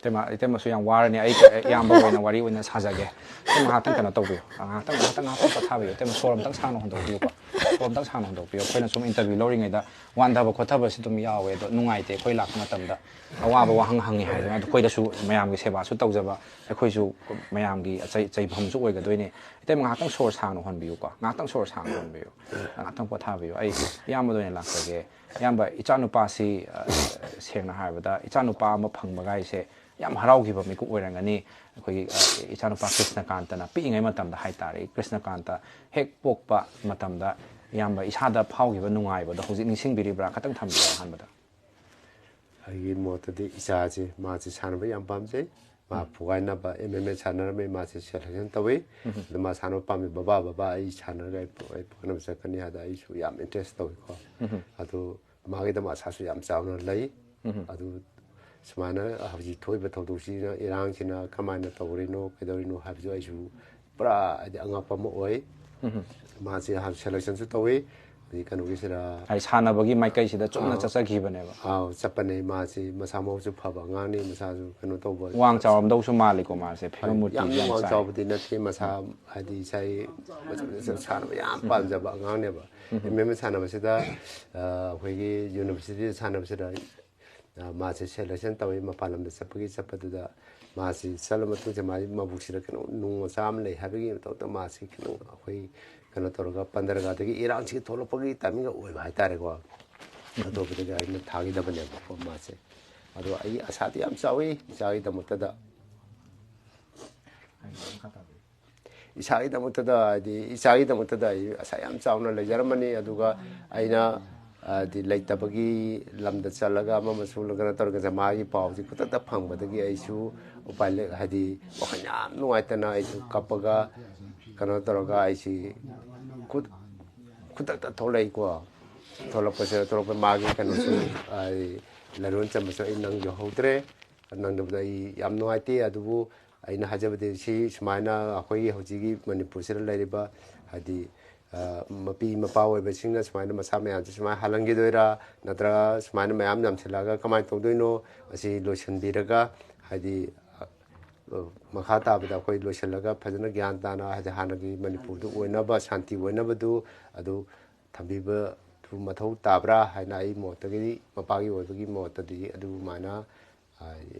ꯏꯇꯩꯃ, ꯏꯇꯩꯃꯁꯨ ꯌꯥꯝ ꯋꯥꯔꯅꯤ꯫ ꯑꯩ ꯏꯌꯥꯝꯕ ꯑꯣꯏꯅ ꯋꯥꯔꯤ ꯑꯣꯏꯅ ꯁꯥꯖꯒꯦ꯫ ꯏꯇꯩꯃ ꯉꯥꯏꯍꯥꯛꯇꯪ ꯀꯩꯅꯣ ꯇꯧꯕꯤꯌꯨ, ꯉꯥꯏꯍꯥꯛꯇꯪ ꯉꯥꯏꯍꯥꯛꯇꯪ ꯉꯥꯏꯍꯥꯛꯇꯪ ꯄꯣꯊꯥꯕꯤꯌꯨ꯫ ꯏꯇꯩꯃ ꯁꯣꯔ ꯑꯝꯇꯪ ꯁꯥꯡꯅ ꯍꯣꯟꯗꯣꯛꯄꯤꯌꯨꯀꯣ꯫ ꯁꯣꯔ ꯑꯝꯇꯪ ꯁꯥꯡꯅ ꯍꯣꯟꯗꯣꯛꯄꯤꯌꯨ꯫ ꯑꯩꯈꯣꯏꯅ ꯁꯨꯝ ꯏꯟꯇꯔꯚ꯭ꯌꯨ ꯂꯧꯔꯤꯉꯩꯗ ꯋꯥꯟꯊꯕ ꯈꯣꯠꯊꯕꯁꯤ ꯑꯗꯨꯝ ꯌꯥꯎꯋꯦ꯫ ꯑꯗꯣ ꯅꯨꯡꯉꯥꯏꯇꯦ ꯑꯩꯈꯣꯏ ꯂꯥꯛꯄ ꯃꯇꯝꯗ ꯑꯋꯥꯕ ꯋꯥꯍꯪ ꯍꯪꯉꯤ ꯍꯥꯏꯗꯅ꯫ ꯑꯗꯣ ꯑꯩꯈꯣꯏꯗꯁꯨ ꯃꯌꯥꯝꯒꯤ ꯁꯦꯕꯥꯁꯨ ꯇꯧꯖꯕ, ꯑꯩꯈꯣꯏꯁꯨ ꯃꯌꯥꯝꯒꯤ ꯑꯆꯩ ꯆꯩꯐꯝꯁꯨ ꯑꯣꯏꯒꯗꯣꯏꯅꯦ꯫ ꯏꯇꯩꯃ ꯉꯥꯏꯍꯥꯛꯇꯪ ꯁꯣꯔ ꯁꯥꯡꯅ ꯍꯣꯟꯕꯤꯌꯨꯀꯣ꯫ ꯉꯥꯏꯍꯥꯛꯇꯪ ꯁꯣꯔ ꯁꯥꯡꯅ ꯍꯣꯟꯕꯤꯌꯨ꯫ ꯉꯥꯏꯍꯥꯛꯇꯪ ꯄꯣꯊꯥꯕꯤꯌꯨ꯫ ꯑꯩ ꯏꯌꯥꯝꯕꯗ ꯑꯣꯏꯅ ꯂꯥꯛꯆꯒꯦ꯫ ꯏꯌꯥꯝꯕ, ꯏꯆꯥꯅꯨꯄꯥꯁꯤ, ꯑ, ꯁꯦꯡꯅ ꯍꯥꯏꯔꯕꯗ ꯏꯆꯥꯅꯨꯄꯥ ꯑꯃ ꯐꯪꯕꯒꯥꯏꯁꯦ ꯌꯥꯝ ꯍꯔꯥꯎꯈꯤꯕ ꯃꯤꯀꯨꯞ ꯑꯣꯏꯔꯝꯒꯅꯤ꯫ ꯑꯩꯈꯣꯏꯒꯤ, ꯑ, ꯏꯆꯥꯅꯨꯄꯥ ꯀ꯭ꯔꯤꯁꯅꯀꯥꯟꯇꯅ ꯄꯤꯛꯏꯉꯩ ꯃꯇꯝꯗ ꯍꯥꯏꯇꯥꯔꯦ, ꯀ꯭ꯔꯤꯁꯅꯀꯥꯟꯇ ꯍꯦꯛ ꯄꯣꯛꯄ ꯃꯇꯝꯗ ꯏꯌꯥꯝꯕ ꯏꯁꯥꯗ ꯐꯥꯎꯈꯤꯕ ꯅꯨꯡꯉꯥꯏꯕꯗꯣ ꯍꯧꯖꯤꯛ ꯅꯤꯡꯁꯤꯡꯕꯤꯔꯤꯕ꯭ꯔꯥ? ꯈꯇꯪ ꯊꯝꯕꯤꯌꯨ ꯑꯍꯥꯟꯕꯗ꯫ ꯑꯩꯒꯤ ꯃꯣꯠꯇꯗꯤ ꯏꯆꯥꯁꯦ, ꯃꯥꯁꯦ ꯁꯥꯟꯅꯕ ꯌꯥꯝ ꯄꯥꯝꯖꯩ꯫ ꯃꯥ ꯐꯨꯒꯥꯏꯅꯕ ꯑꯦꯝ ꯑꯦꯝ ꯑꯦ ꯁꯥꯟꯅꯔꯝꯃꯤ, ꯃꯥꯁꯦ ꯁꯦꯂꯦꯛꯁꯟ ꯇꯧꯏ꯫ ꯑꯗꯨ ꯃꯥ ꯁꯥꯟꯅꯕ ꯄꯥꯝꯃꯤ, "ꯕꯕꯥ, ꯕꯕꯥ, ꯑꯩ ꯁꯥꯟꯅꯔꯒ ꯑꯩ ꯐꯨ-, ꯑꯩ ꯐꯨꯒꯠꯅꯕ ꯆꯠꯀꯅꯤ" ꯍꯥꯏꯗ ꯑꯩꯁꯨ ꯌꯥꯝ ꯏꯟꯇꯔꯦꯁ ꯇꯧꯏꯀꯣ꯫ ꯑꯗꯨ ꯃꯥꯒꯤꯗꯃꯛ ꯑꯁꯥꯁꯨ ꯌꯥꯝ ꯆꯥꯎꯅ ꯂꯩ꯫ ꯑꯗꯨ ꯁꯨꯃꯥꯏꯅ ꯍꯧꯖꯤꯛ ꯊꯣꯛꯏꯕ ꯊꯧꯗꯣꯛꯁꯤꯅ, ꯏꯔꯥꯡꯁꯤꯅ ꯀꯃꯥꯏꯅ ꯇꯧꯔꯤꯅꯣ, ꯀꯩꯗꯧꯔꯤꯅꯣ ꯍꯥꯏꯕꯁꯨ ꯑꯩꯁꯨ ꯄꯨꯔꯥ, ꯍꯥꯏꯗꯤ, ꯑꯉꯛꯄ ꯑꯃ ꯑꯣꯏ꯫ ꯃꯥꯁꯦ ꯍꯥꯟꯅ ꯁꯦꯂꯦꯛꯁꯟꯁꯨ ꯇꯧꯏ, ꯍꯧꯖꯤꯛ ꯀꯩꯅꯣꯒꯤꯁꯤꯗ꯫ ꯍꯥꯏꯗꯤ ꯁꯥꯟꯅꯕꯒꯤ ꯃꯥꯏꯀꯩꯁꯤꯗ ꯆꯨꯝꯅ ꯑꯥ꯫ ꯆꯠꯆꯈꯤꯕꯅꯦꯕ꯫ ꯑꯥꯎ, ꯆꯠꯄꯅꯦ꯫ ꯃꯥꯁꯤ ꯃꯁꯥ ꯃꯎꯁꯨ ꯐꯕ ꯑꯉꯥꯡꯅꯤ, ꯃꯁꯥꯁꯨ ꯀꯩꯅꯣ ꯇꯧꯕ꯫ ꯋꯥꯡ ꯆꯥꯎꯔꯝꯗꯧꯁꯨ ꯃꯥꯜꯂꯤꯀꯣ ꯃꯥꯁꯦ, ꯐꯤꯕꯝ ꯃꯨꯔꯇꯤꯁꯨ ꯌꯥꯝ ꯌꯥꯝ ꯋꯥꯡ ꯆꯥꯏ꯫ ꯆꯥꯎꯕꯗꯤ ꯅꯠꯇꯦ, ꯃꯁꯥ ꯍꯥꯏꯗꯤ ꯏꯁꯥꯒꯤ ꯃꯆꯨ ꯃꯆꯨ ꯁꯥꯟꯅꯕ ꯌꯥꯝ ꯄꯥꯝꯖꯕ ꯑꯉꯥꯡꯅꯦꯕ꯫ ꯑꯦꯝ ꯑꯦꯝ ꯑꯦ ꯁꯥꯟꯅꯕꯁꯤꯗ, ꯑ, ꯑꯩꯈꯣꯏꯒꯤ ꯌꯨꯅꯤꯚꯔꯁꯤꯇꯤꯗ ꯁꯥꯟꯅꯕꯁꯤꯗ, ꯑ, ꯃꯥꯁꯦ ꯁꯦꯂꯦꯛꯁꯟ ꯇꯧꯋꯤ꯫ ꯃꯄꯥꯟ ꯂꯝꯗ ꯆꯠꯄꯒꯤ ꯆꯠꯄꯗꯨꯗ ꯃꯥꯁꯤ ꯆꯠꯂ ꯃꯇꯨꯡꯁꯤꯗ ꯃꯥꯒꯤ ꯃꯕꯨꯛꯁꯤꯗ ꯀꯩꯅꯣ ꯅꯨꯡ ꯃꯆꯥ ꯑꯃ ꯂꯩ ꯍꯥꯏꯕꯒꯤ ꯃꯇꯧꯗ ꯃꯥꯁꯤ ꯈꯤꯇꯪ ꯑꯩꯈꯣꯏ ꯀꯩꯅꯣ ꯇꯧꯔꯒ ꯄꯟꯗꯔꯒꯥꯗꯒꯤ ꯏꯔꯥꯡꯁꯤ ꯊꯣꯛꯂꯛꯄꯒꯤ ꯇꯥꯏꯃꯤꯡꯒ ꯑꯣꯏꯕ ꯍꯥꯏꯇꯥꯔꯦꯀꯣ꯫ ꯑꯇꯣꯞꯄꯗꯒꯤ ꯑꯩꯅ ꯊꯥꯈꯤꯗꯕꯅꯦꯕꯀꯣ ꯃꯥꯁꯦ꯫ ꯑꯗꯣ ꯑꯩ ꯑꯁꯥꯗꯤ ꯌꯥꯝ ꯆꯥꯎꯋꯤ ꯏꯆꯥꯒꯤꯗꯃꯛꯇꯗ꯫ ꯏꯁꯥꯒꯤꯗꯃꯛꯇꯗ, ꯍꯥꯏꯗꯤ, ꯏꯆꯥꯒꯤꯗꯃꯛꯇꯗ ꯑꯩ ꯑꯁꯥ ꯌꯥꯝ ꯆꯥꯎꯅ ꯂꯩꯖꯔꯝꯕꯅꯤ꯫ ꯑꯗꯨꯒ ꯑꯩꯅ, ꯍꯥꯏꯗꯤ, ꯂꯩꯇꯕꯒꯤ ꯂꯝꯗ ꯆꯠꯂꯒ ꯑꯃ ꯑꯃ ꯁꯨꯔꯒ ꯀꯩꯅꯣ ꯇꯧꯔꯒ ꯃꯥꯒꯤ ꯄꯥꯎꯁꯤ ꯈꯨꯗꯛꯇ ꯐꯪꯕꯗꯒꯤ ꯑꯩꯁꯨ ꯎꯄꯥꯏ ꯂꯩ, ꯍꯥꯏꯗꯤ, ꯋꯥꯈꯜ ꯌꯥꯝ ꯅꯨꯡꯉꯥꯏꯇꯅ ꯑꯩꯁꯨ ꯀꯞꯄꯒ ꯀꯩꯅꯣ ꯇꯧꯔꯒ ꯑꯩꯁꯤ ꯈꯨꯠ-, ꯈꯨꯗꯛꯇ ꯊꯣꯛꯂꯛꯏꯀꯣ꯫ ꯊꯣꯛꯂꯛꯄꯁꯦ, ꯊꯣꯛꯂꯛꯄ ꯃꯥꯒꯤ ꯀꯩꯅꯣꯁꯨ, ꯑꯩ ꯂꯥꯏꯔꯣꯟ ꯆꯟꯕꯁꯨ ꯑꯩ ꯅꯪꯖꯍꯧꯗ꯭ꯔꯦ꯫ ꯅꯪꯗꯕꯗ ꯑꯩ ꯌꯥꯝ ꯅꯨꯡꯉꯥꯏꯇꯦ꯫ ꯑꯗꯨꯕꯨ ꯑꯩꯅ ꯍꯥꯏꯖꯕꯗꯤ ꯁꯤ ꯁꯨꯃꯥꯏꯅ ꯑꯩꯈꯣꯏꯒꯤ ꯍꯧꯖꯤꯛꯀꯤ ꯃꯅꯤꯄꯨꯔꯁꯤꯗ ꯂꯩꯔꯤꯕ, ꯍꯥꯏꯗꯤ, ꯑ, ꯃꯄꯤ ꯃꯄꯥ ꯑꯣꯏꯕꯁꯤꯡꯅ ꯁꯨꯃꯥꯏꯅ ꯃꯆꯥ ꯃꯌꯥꯝꯁꯦ ꯁꯨꯃꯥꯏꯅ ꯍꯜꯍꯟꯈꯤꯗꯣꯏꯔꯥ, ꯅꯠꯇ꯭ꯔꯒ ꯁꯨꯃꯥꯏꯅ ꯃꯌꯥꯝ ꯌꯥꯝꯁꯤꯜꯂꯛꯑꯒ ꯀꯃꯥꯏꯅ ꯇꯧꯗꯣꯏꯅꯣ? ꯑꯁꯤ ꯂꯣꯏꯁꯤꯟꯕꯤꯔꯒ, ꯍꯥꯏꯗꯤ, ꯑ, ꯃꯈꯥ ꯇꯥꯕꯗ ꯑꯩꯈꯣꯏ ꯂꯣꯏꯁꯤꯜꯂꯒ ꯐꯖꯅ ꯒ꯭ꯌꯥꯟ ꯇꯥꯅ, ꯍꯥꯏꯗꯤ, ꯍꯥꯟꯅꯒꯤ ꯃꯅꯤꯄꯨꯔꯗꯨ ꯑꯣꯏꯅꯕ, ꯁꯥꯟꯇꯤ ꯑꯣꯏꯅꯕꯗꯨ ꯑꯗꯨ ꯊꯝꯕꯤꯕꯗꯨ ꯃꯊꯧ ꯇꯥꯕ꯭ꯔꯥ ꯍꯥꯏꯅ ꯑꯩ ꯃꯣꯠꯇꯒꯤꯗꯤ, ꯃꯄꯥꯒꯤ ꯑꯣꯏꯕꯒꯤ ꯃꯣꯠꯇꯗꯤ ꯑꯗꯨꯃꯥꯏꯅ, ꯑ,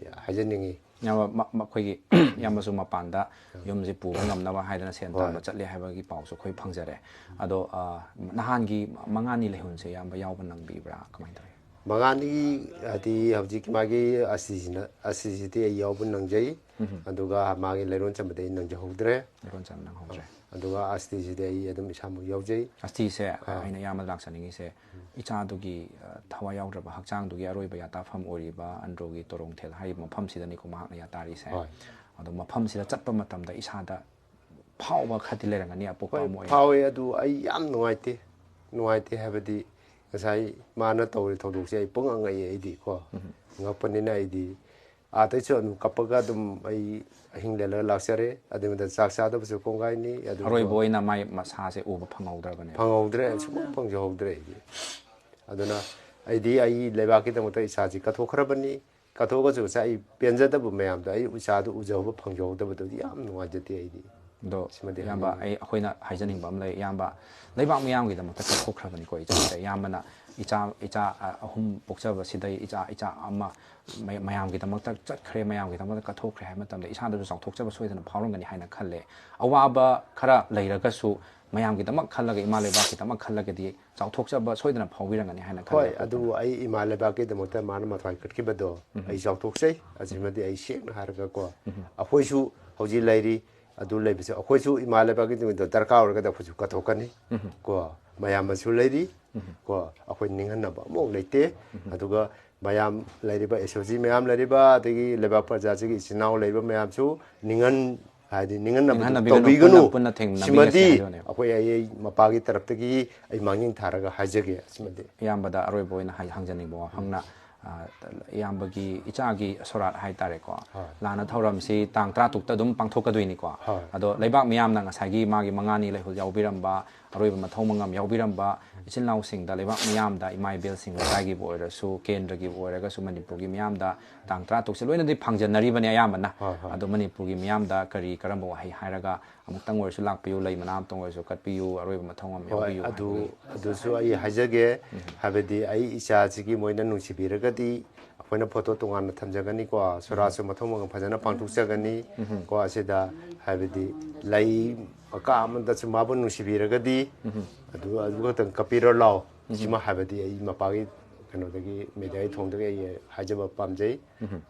ꯍꯥꯏꯖꯅꯤꯡꯉꯤ꯫ ꯏꯌꯥꯝꯕ, ꯃ-, ꯃ-, ꯑꯩꯈꯣꯏꯒꯤ ꯏꯌꯥꯝꯕꯁꯨ ꯃꯄꯥꯟꯗ ꯌꯨꯝꯁꯤ ꯄꯨꯕ ꯉꯝꯅꯕ ꯍꯥꯏꯗꯅ ꯁꯦꯟ ꯍꯣꯏ꯫ ꯇꯥꯟꯕ ꯆꯠꯂꯦ ꯍꯥꯏꯕꯒꯤ ꯄꯥꯎꯁꯨ ꯑꯩꯈꯣꯏ ꯐꯪꯖꯔꯦ꯫ ꯑꯗꯣ, ꯑ, ꯅꯍꯥꯟꯒꯤ ꯃꯉꯥꯅꯤ ꯂꯩꯍꯨꯟꯁꯦ ꯏꯌꯥꯝꯕ ꯌꯥꯎꯕ ꯅꯪꯕꯤꯕ꯭ꯔꯥ? ꯀꯃꯥꯏꯅ ꯇꯧꯋꯤ? ꯃꯉꯥꯅꯤ, ꯍꯥꯏꯗꯤ, ꯍꯧꯖꯤꯛ ꯃꯥꯒꯤ ꯑꯁꯤꯁꯤꯅ, ꯑꯁꯤꯁꯤꯗꯤ ꯑꯩ ꯌꯥꯎꯕ ꯅꯪꯖꯩ꯫ ꯑꯗꯨꯒ ꯃꯥꯒꯤ ꯂꯩꯔꯣꯟ ꯆꯟꯕꯗꯤ ꯑꯩ ꯅꯪꯖꯍꯧꯗ꯭ꯔꯦ꯫ ꯂꯩꯔꯣꯟ ꯆꯟꯕ ꯅꯪꯍꯧꯗ꯭ꯔꯦ꯫ ꯑꯗꯨꯒ ꯑꯁꯇꯤꯁꯤꯗꯤ ꯑꯩ ꯑꯗꯨꯝ ꯏꯁꯥꯃꯛ ꯌꯥꯎꯖꯩ꯫ ꯑꯁꯇꯤꯁꯦ ꯑꯩꯅ ꯏꯌꯥꯝꯕꯗ ꯂꯥꯛꯆꯅꯤꯡꯉꯤꯁꯦ, ꯏꯆꯥꯗꯨꯒꯤ ꯑ, ꯊꯋꯥꯏ ꯌꯥꯎꯗ꯭ꯔꯕ ꯍꯛꯆꯥꯡꯗꯨꯒꯤ ꯑꯔꯣꯏꯕ ꯌꯥꯇꯥꯐꯝ ꯑꯣꯏꯔꯤꯕ ꯑꯟꯗ꯭ꯔꯣꯒꯤ ꯇꯣꯔꯣꯡꯊꯦꯜ ꯍꯥꯏꯔꯤꯕ ꯃꯐꯝꯁꯤꯗꯅꯤꯀꯣ ꯃꯍꯥꯛꯅ ꯌꯥꯇꯥꯔꯤꯁꯦ꯫ ꯍꯣꯏ꯫ ꯑꯗꯣ ꯃꯐꯝꯁꯤꯗ ꯆꯠꯄ ꯃꯇꯝꯗ ꯏꯁꯥꯗ ꯐꯥꯎꯕ ꯈꯔꯗꯤ ꯂꯩꯔꯝꯒꯅꯤ, ꯑꯄꯣꯛꯄ ꯍꯣꯏ, ꯑꯃ ꯑꯣꯏꯅ꯫ ꯐꯥꯎꯋꯦ꯫ ꯑꯗꯨ ꯑꯩ ꯌꯥꯝ ꯅꯨꯡꯉꯥꯏꯇꯦ꯫ ꯅꯨꯡꯉꯥꯏꯇꯦ ꯍꯥꯏꯕꯗꯤ ꯉꯁꯥꯏ ꯃꯥꯅ ꯇꯧꯔꯤ ꯊꯧꯗꯣꯛꯁꯦ ꯑꯩ ꯄꯨꯡꯉꯛ ꯉꯛꯑꯦ ꯑꯩꯗꯤ ꯀꯣ꯫ ꯉꯛꯄꯅꯤꯅ ꯑꯩꯗꯤ ꯑꯥꯗꯩꯁꯨ ꯑꯗꯨꯝ ꯀꯞꯄꯒ ꯑꯗꯨꯝ ꯑꯩ ꯑꯍꯤꯡ ꯂꯦꯜꯂꯒ ꯂꯥꯛꯆꯔꯦ꯫ ꯑꯗꯨꯒꯤ ꯃꯇꯝꯗ ꯆꯥꯛ ꯆꯥꯗꯕꯁꯨ ꯀꯣꯡꯒꯥꯏꯅꯤ꯫ ꯑꯗꯨꯒ ꯑꯔꯣꯏꯕ ꯑꯣꯏꯅ ꯃꯥꯏ ꯃꯁꯥꯁꯦ ꯎꯕ ꯐꯪꯍꯧꯗ꯭ꯔꯕꯅꯦ꯫ ꯐꯪꯍꯧꯗ꯭ꯔꯦ, ꯁꯨꯡꯐꯪ ꯐꯪꯖꯍꯧꯗ꯭ꯔꯦ ꯑꯩꯗꯤ꯫ ꯑꯗꯨꯅ ꯑꯩꯗꯤ ꯑꯩ ꯂꯩꯕꯥꯛꯀꯤꯗꯃꯛꯇ ꯏꯁꯥꯁꯤ ꯀꯠꯊꯣꯛꯈ꯭ꯔꯕꯅꯤ꯫ ꯀꯠꯊꯣꯛꯑꯒꯁꯨ ꯉꯁꯥꯏ ꯑꯩ ꯄꯦꯟꯖꯗꯕ ꯃꯌꯥꯝꯗꯣ, ꯑꯩ ꯏꯆꯥꯗꯨ ꯎꯖꯍꯧꯕ ꯐꯪꯖꯍꯧꯗꯕꯗꯨꯗꯤ ꯌꯥꯝ ꯅꯨꯡꯉꯥꯏꯖꯗꯦ ꯑꯩꯗꯤ꯫ ꯑꯗꯣ ꯁꯤꯃꯗꯤ ꯏꯌꯥꯝꯕ, ꯍꯥꯏꯅꯤꯡꯉꯤ꯫ ꯑꯩ ꯑꯩꯈꯣꯏꯅ ꯍꯥꯏꯖꯅꯤꯡꯕ ꯑꯃ ꯂꯩ꯫ ꯏꯌꯥꯝꯕ, ꯂꯩꯕꯥꯛ ꯃꯤꯌꯥꯝꯒꯤꯗꯃꯛꯇ ꯀꯠꯊꯣꯛꯈ꯭ꯔꯕꯅꯤꯀꯣ ꯏꯆꯥꯁꯦ꯫ ꯏꯌꯥꯝꯕꯅ ꯏꯆꯥ ꯏꯆꯥ ꯑ, ꯑꯍꯨꯝ ꯄꯣꯛꯆꯕꯁꯤꯗꯩ ꯏꯆꯥ ꯏꯆꯥ ꯑꯃ ꯃ- ꯃꯌꯥꯝꯒꯤꯗꯃꯛꯇ ꯆꯠꯈ꯭ꯔꯦ, ꯃꯌꯥꯝꯒꯤꯗꯃꯛꯇ ꯀꯠꯊꯣꯛꯈ꯭ꯔꯦ ꯍꯥꯏꯕ ꯃꯇꯝꯗ ꯏꯁꯥꯗꯁꯨ ꯆꯥꯎꯊꯣꯛꯆꯕ ꯁꯣꯏꯗꯅ ꯐꯥꯎꯔꯝꯒꯅꯤ ꯍꯥꯏꯅ ꯈꯜꯂꯦ꯫ ꯑꯋꯥꯕ ꯈꯔ ꯂꯩꯔꯒꯁꯨ ꯃꯌꯥꯝꯒꯤꯗꯃꯛ ꯈꯜꯂꯒ, ꯏꯃꯥ ꯂꯩꯕꯥꯛꯀꯤꯗꯃꯛ ꯈꯜꯂꯒꯗꯤ ꯆꯥꯎꯊꯣꯛꯆꯕ ꯁꯣꯏꯗꯅ ꯐꯥꯎꯕꯤꯔꯝꯒꯅꯤ ꯍꯥꯏꯅ ꯈꯜꯂꯦ꯫ ꯍꯣꯏ, ꯑꯗꯨꯕꯨ ꯑꯩ ꯏꯃꯥ ꯂꯩꯕꯥꯛꯀꯤꯗꯃꯛꯇ ꯃꯥꯅ ꯃꯊ꯭ꯋꯥꯏ ꯀꯠꯈꯤꯕꯗꯣ ꯑꯩ ꯆꯥꯎꯊꯣꯛꯆꯩ꯫ ꯑꯁꯤꯃꯗꯤ ꯑꯩ ꯁꯦꯡꯅ ꯍꯥꯏꯔꯒꯀꯣ, ꯑꯩꯈꯣꯏꯁꯨ ꯍꯧꯖꯤꯛ ꯂꯩꯔꯤ꯫ ꯑꯗꯨ ꯂꯩꯕꯁꯦ ꯑꯩꯈꯣꯏꯁꯨ ꯏꯃꯥ ꯂꯩꯕꯥꯛꯀꯤ ꯇꯨꯡꯗ ꯗꯔꯀꯥꯔ ꯑꯣꯏꯔꯒꯗꯤ ꯑꯩꯈꯣꯏꯁꯨ ꯀꯠꯊꯣꯛꯀꯅꯤ꯫ ꯀꯣ, ꯃꯌꯥꯝ ꯑꯃꯁꯨ ꯂꯩꯔꯤ꯫ ꯀꯣ, ꯑꯩꯈꯣꯏ ꯅꯤꯡꯍꯟꯅꯕ ꯑꯃꯐꯥꯎ ꯂꯩꯇꯦ꯫ ꯑꯗꯨꯒ ꯃꯌꯥꯝ ꯂꯩꯔꯤꯕ ꯑꯦꯁ ꯑꯣ ꯖꯤ ꯃꯌꯥꯝ ꯂꯩꯔꯤꯕ, ꯑꯗꯒꯤ ꯂꯩꯕꯥꯛ ꯄ꯭ꯔꯖꯥꯁꯤꯒꯤ ꯏꯆꯤꯟ ꯏꯅꯥꯎ ꯂꯩꯔꯤꯕ ꯃꯌꯥꯝꯁꯨ ꯅꯤꯡꯍꯟ ꯍꯥꯏꯗꯤ ꯅꯤꯡꯍꯟꯅꯕꯗꯨ ꯅꯤꯡꯍꯟꯅꯕꯤꯒꯅꯨ, ꯇꯧꯕꯤꯒꯅꯨ꯫ ꯄꯨꯟꯅ- ꯄꯨꯟꯅ ꯊꯦꯡꯅꯕꯤꯒꯁꯤ ꯁꯤꯃꯗꯤ ꯍꯥꯏꯗꯨꯅꯦꯕ꯫ ꯑꯩꯈꯣꯏ ꯑꯩ ꯑꯩ ꯃꯄꯥꯒꯤ ꯇꯔꯞꯇꯒꯤ ꯑꯩ ꯃꯥꯡꯖꯤꯟ ꯊꯥꯔꯒ ꯍꯥꯏꯖꯒꯦ꯫ ꯑꯁꯤꯃꯗꯤ ꯏꯌꯥꯝꯕꯗ ꯑꯔꯣꯏꯕ ꯑꯣꯏꯅ ꯍꯥꯏ- ꯍꯪꯖꯅꯤꯡꯕ ꯋꯥꯐꯝꯅ, ꯑ, ꯏꯌꯥꯝꯕꯒꯤ ꯏꯆꯥꯒꯤ ꯁꯣꯔꯥꯠ ꯍꯥꯏꯇꯥꯔꯦꯀꯣ, ꯍꯣꯏ꯫ ꯂꯥꯟꯅ ꯊꯧꯔꯝꯁꯤ ꯇꯥꯡ ꯇꯔꯥꯇꯔꯨꯛꯇ ꯑꯗꯨꯝ ꯄꯥꯡꯊꯣꯛꯀꯗꯣꯏꯅꯤꯀꯣ꯫ ꯍꯣꯏ꯫ ꯑꯗꯣ ꯂꯩꯕꯥꯛ ꯃꯤꯌꯥꯝꯅ ꯉꯁꯥꯏꯒꯤ ꯃꯥꯒꯤ ꯃꯉꯥꯅꯤ ꯂꯩꯍꯨꯜ ꯌꯥꯎꯕꯤꯔꯝꯕ, ꯑꯔꯣꯏꯕ ꯃꯊꯧ ꯃꯉꯝ ꯌꯥꯎꯕꯤꯔꯝꯕ ꯏꯆꯤꯜ ꯏꯅꯥꯎꯁꯤꯡꯗ, ꯂꯩꯕꯥꯛ ꯃꯤꯌꯥꯝꯗ, ꯏꯃꯥ ꯏꯕꯦꯜꯁꯤꯡ ꯂꯩꯀꯥꯏꯒꯤꯕꯨ ꯑꯣꯏꯔꯁꯨ, ꯀꯦꯟꯗ꯭ꯔꯒꯤꯕꯨ ꯑꯣꯏꯔꯒꯁꯨ, ꯃꯅꯤꯄꯨꯔꯒꯤ ꯃꯤꯌꯥꯝꯗ ꯇꯥꯡ ꯇꯔꯥꯇꯔꯨꯛꯁꯦ ꯂꯣꯏꯅꯗꯤ ꯐꯪꯖꯟꯅꯔꯤꯕꯅꯦ ꯑꯌꯥꯝꯕꯅ꯫ ꯍꯣꯏ, ꯍꯣꯏ꯫ ꯑꯗꯣ ꯃꯅꯤꯄꯨꯔꯒꯤ ꯃꯤꯌꯥꯝꯗ ꯀꯔꯤ ꯀꯔꯝꯕ ꯋꯥꯍꯩ ꯍꯥꯏꯔꯒ ꯑꯃꯨꯛꯇꯪ ꯑꯣꯏꯔꯁꯨ ꯂꯥꯛꯄꯤꯌꯨ, ꯂꯩ ꯃꯅꯥ ꯑꯃꯇꯪ ꯑꯣꯏꯔꯁꯨ ꯀꯠꯄꯤꯌꯨ, ꯑꯔꯣꯏꯕ ꯃꯊꯧ ꯃꯉꯝ ꯍꯣꯏ, ꯌꯥꯎꯕꯤꯌꯨ ꯑꯗꯨ ꯍꯥꯏꯕꯒꯤ ꯑꯗꯨꯁꯨ ꯑꯩ ꯍꯥꯏꯖꯒꯦ꯫ ꯍꯥꯏꯕꯗꯤ ꯑꯩ ꯏꯆꯥꯁꯤꯒꯤ ꯃꯣꯏꯅ ꯅꯨꯡꯁꯤꯕꯤꯔꯒꯗꯤ ꯑꯩꯈꯣꯏꯅ ꯐꯣꯇꯣ ꯇꯣꯉꯥꯟꯅ ꯊꯝꯖꯒꯅꯤꯀꯣ꯫ ꯁꯣꯔꯥꯠꯁꯨ ꯃꯊꯧ ꯃꯉꯝ ꯐꯖꯅ ꯄꯥꯡꯊꯣꯛꯆꯒꯅꯤ꯫ ꯀꯣ, ꯑꯁꯤꯗ ꯍꯥꯏꯕꯗꯤ ꯂꯩ ꯃꯀꯥ ꯑꯃꯗꯁꯨ ꯃꯥꯕꯨ ꯅꯨꯡꯁꯤꯕꯤꯔꯒꯗꯤ ꯑꯗꯨ ꯑꯗꯨ ꯈꯛꯇꯪ ꯀꯞꯄꯤꯔꯣ ꯂꯥꯎ꯫ ꯁꯤꯃ ꯍꯥꯏꯕꯗꯤ ꯑꯩ ꯃꯄꯥꯒꯤ ꯀꯩꯅꯣꯗꯒꯤ ꯃꯦꯗꯤꯌꯥꯒꯤ ꯊꯣꯡꯗꯒꯤ ꯑꯩ ꯍꯥꯏꯖꯕ ꯄꯥꯝꯖꯩ꯫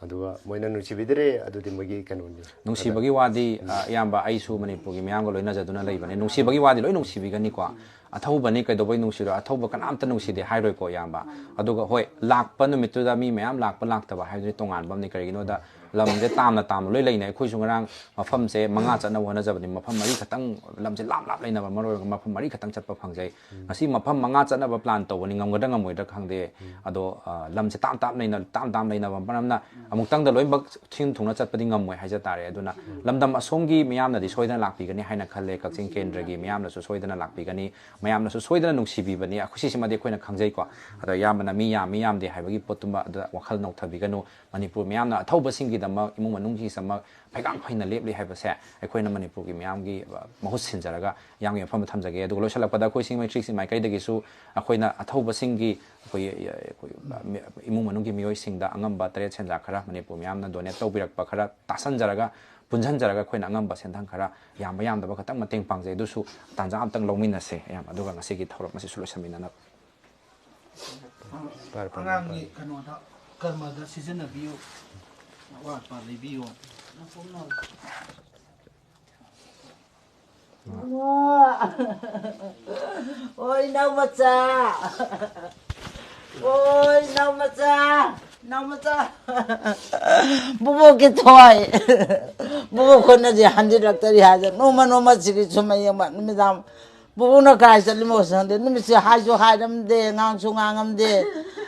ꯑꯗꯨꯒ ꯃꯣꯏꯅ ꯅꯨꯡꯁꯤꯕꯤꯗ꯭ꯔꯦ, ꯑꯗꯨꯗꯤ ꯃꯣꯏꯒꯤ ꯀꯩꯅꯣꯅꯤ꯫ ꯅꯨꯡꯁꯤꯕꯒꯤ ꯋꯥꯗꯤ ꯑ, ꯏꯌꯥꯝꯕ, ꯑꯩꯁꯨ ꯃꯅꯤꯄꯨꯔꯒꯤ ꯃꯤꯌꯥꯝꯒ ꯂꯣꯏꯅꯖꯗꯨꯅ ꯂꯩꯕꯅꯦ꯫ ꯅꯨꯡꯁꯤꯕꯒꯤ ꯋꯥꯗꯤ ꯂꯣꯏ ꯅꯨꯡꯁꯤꯕꯤꯒꯅꯤꯀꯣ꯫ ꯑꯊꯧꯕꯅꯤ, ꯀꯩꯗꯧꯕꯩ ꯅꯨꯡꯁꯤꯔꯣꯏ? ꯑꯊꯧꯕ ꯀꯅꯥꯝꯇ ꯅꯨꯡꯁꯤꯗꯦ ꯍꯥꯏꯔꯣꯏꯀꯣ, ꯏꯌꯥꯝꯕ꯫ ꯑꯗꯨꯒ ꯍꯣꯏ, ꯂꯥꯛꯄ ꯅꯨꯃꯤꯠꯇꯨꯗ ꯃꯤ ꯃꯌꯥꯝ ꯂꯥꯛꯄ ꯂꯥꯛꯇꯕ ꯍꯥꯏꯕꯗꯨꯗꯤ ꯇꯣꯉꯥꯟꯕ ꯑꯃꯅꯤ꯫ ꯀꯔꯤꯒꯤꯅꯣꯗ, ꯂꯝꯁꯦ ꯇꯥꯝꯅ ꯇꯥꯝꯅ ꯂꯣꯏ ꯂꯩꯅꯩ꯫ ꯑꯩꯈꯣꯏꯁꯨ ꯉꯔꯥꯡ ꯃꯐꯝꯁꯦ ꯃꯉꯥ ꯆꯠꯅꯕ ꯍꯣꯠꯅꯖꯕꯅꯤ, ꯃꯐꯝ ꯃꯔꯤ ꯈꯛꯇꯪ, ꯂꯝꯁꯦ ꯂꯥꯞ ꯂꯥꯞ ꯂꯩꯅꯕ ꯃꯔꯝ ꯑꯣꯏꯔꯒ ꯃꯐꯝ ꯃꯔꯤ ꯈꯛꯇꯪ ꯆꯠꯄ ꯐꯪꯖꯩ꯫ ꯉꯁꯤ ꯃꯐꯝ ꯃꯉꯥ ꯆꯠꯅꯕ ꯄ꯭ꯂꯥꯟ ꯇꯧꯕꯅꯤ, ꯉꯝꯒꯗ꯭ꯔꯥ ꯉꯝꯃꯣꯏꯗ꯭ꯔꯥ ꯈꯪꯗꯦ꯫ ꯑꯗꯣ ꯑ, ꯂꯝꯁꯦ ꯇꯥꯝ ꯇꯥꯝ ꯂꯩꯅ ꯇꯥꯝ ꯇꯥꯝ ꯂꯩꯅꯕ ꯃꯔꯝꯅ ꯑꯃꯨꯛꯇꯪꯗ ꯂꯣꯏꯅꯃꯛ ꯁꯤꯟ ꯊꯨꯡꯅ ꯆꯠꯄꯗꯤ ꯉꯝꯃꯣꯏ ꯍꯥꯏꯖ ꯇꯥꯔꯦ꯫ ꯑꯗꯨꯅ ꯂꯝꯗꯝ ꯑꯁꯣꯝꯒꯤ ꯃꯤꯌꯥꯝꯅꯗꯤ ꯁꯣꯏꯗꯅ ꯂꯥꯛꯄꯤꯒꯅꯤ ꯍꯥꯏꯅ ꯈꯜꯂꯦ꯫ ꯀꯛꯆꯤꯡ ꯀꯦꯟꯗ꯭ꯔꯒꯤ ꯃꯤꯌꯥꯝꯅꯁꯨ ꯁꯣꯏꯗꯅ ꯂꯥꯛꯄꯤꯒꯅꯤ, ꯃꯌꯥꯝꯅꯁꯨ ꯁꯣꯏꯗꯅ ꯅꯨꯡꯁꯤꯕꯤꯕꯅꯤ꯫ ꯑꯩꯈꯣꯏ ꯁꯤꯁꯤꯃꯗꯤ ꯑꯩꯈꯣꯏꯅ ꯈꯪꯖꯩꯀꯣ꯫ ꯑꯗꯣ ꯏꯌꯥꯝꯕꯅ ꯃꯤ ꯌꯥꯝꯃꯤ ꯌꯥꯝꯗꯦ ꯍꯥꯏꯕꯒꯤ ꯄꯣꯠꯇꯨꯃ ꯑꯗꯨꯗ ꯋꯥꯈꯜ ꯅꯧꯊꯕꯤꯒꯅꯨ꯫ ꯃꯅꯤꯄꯨꯔ ꯃꯤꯌꯥꯝꯅ ꯑꯊꯧꯕꯁꯤꯡꯒꯤꯗꯃꯛ, ꯏꯃꯨꯡ ꯃꯅꯨꯡꯒꯤꯗꯃꯛ ꯐꯩꯒꯥꯛ ꯐꯩꯅ ꯂꯦꯞꯂꯤ ꯍꯥꯏꯕꯁꯦ ꯑꯩꯈꯣꯏꯅ ꯃꯅꯤꯄꯨꯔꯒꯤ ꯃꯤꯌꯥꯝꯒꯤ ꯑ, ꯃꯍꯨꯠ ꯁꯤꯟꯖꯔꯒ ꯏꯌꯥꯝꯒꯤ ꯃꯐꯝꯗ ꯊꯝꯖꯒꯦ꯫ ꯑꯗꯨꯒ ꯂꯣꯏꯁꯤꯜꯂꯛꯄꯗ ꯑꯩꯈꯣꯏ ꯁꯤꯡ ꯃꯩ ꯊ꯭ꯔꯤ ꯁꯤꯛꯁ ꯃꯥꯏꯀꯩꯗꯒꯤꯁꯨ ꯑꯩꯈꯣꯏꯅ ꯑꯊꯧꯕꯁꯤꯡꯒꯤ ꯑꯩꯈꯣꯏꯒꯤ, ꯑ, ꯑꯩꯈꯣꯏ, ꯑ, ꯃꯤ- ꯏꯃꯨꯡ ꯃꯅꯨꯡꯒꯤ ꯃꯤꯑꯣꯏꯁꯤꯡꯗ ꯑꯉꯝꯕ ꯇꯔꯦꯠ ꯁꯦꯟꯖꯥ ꯈꯔ ꯃꯅꯤꯄꯨꯔ ꯃꯤꯌꯥꯝꯅ ꯗꯣꯅꯦꯠ ꯇꯧꯕꯤꯔꯛꯄ ꯈꯔ ꯇꯥꯁꯟꯖꯔꯒ, ꯄꯨꯟꯁꯤꯟꯖꯔꯒ ꯑꯩꯈꯣꯏꯅ ꯑꯉꯝꯕ ꯁꯦꯟꯊꯪ ꯈꯔ, ꯌꯥꯝꯕ ꯌꯥꯝꯗꯕ ꯈꯇꯪ ꯃꯇꯦꯡ ꯄꯥꯡꯖꯩ꯫ ꯑꯗꯨꯁꯨ ꯇꯥꯟꯖꯥ ꯑꯝꯇꯪ ꯂꯧꯃꯤꯟꯅꯁꯦ ꯏꯌꯥꯝꯕ, ꯑꯗꯨꯒ ꯉꯁꯤꯒꯤ ꯊꯧꯔꯝ ꯑꯁꯤꯁꯨ ꯂꯣꯏꯁꯤꯟꯃꯤꯟꯅꯅꯕ꯫ ꯐꯔꯦ, ꯐꯔꯦ, ꯑꯉꯥꯡꯒꯤ ꯐꯔꯦ꯫ ꯀꯩꯅꯣꯗ ꯀꯔꯃꯗ ꯁꯤꯖꯤꯟꯅꯕꯤꯌꯨ꯫ ꯑꯋꯥꯠ ꯑꯄꯥ ꯂꯩꯕꯤꯌꯨ꯫ ꯑꯣ, ꯏꯅꯥꯎ ꯃꯆꯥ꯫ ꯑꯣ, ꯏꯅꯥꯎ ꯃꯆꯥ꯫ ꯏꯅꯥꯎ ꯃꯆꯥ꯫ ꯕꯨꯕꯣꯛꯀꯤ ꯊꯣꯏ꯫ ꯕꯨꯕꯣꯛ ꯈꯣꯏꯅꯗꯤ ꯍꯟꯖꯤꯜꯂꯛꯇꯔꯤ ꯍꯥꯏꯗꯅ ꯅꯣꯡꯃ ꯅꯣꯡꯃ ꯁꯤꯒꯤ ꯁꯨꯝ ꯌꯦꯡꯕ ꯅꯨꯃꯤꯗꯥꯡ ꯕꯨꯕꯣꯛꯅ ꯀꯥꯏ ꯆꯠꯂꯤꯃꯣ ꯈꯪꯗꯦ꯫ ꯅꯨꯃꯤꯠꯁꯦ ꯍꯥꯏꯁꯨ ꯍꯥꯏꯔꯝꯗꯦ, ꯉꯥꯡꯁꯨ ꯉꯥꯡꯉꯝꯗꯦ꯫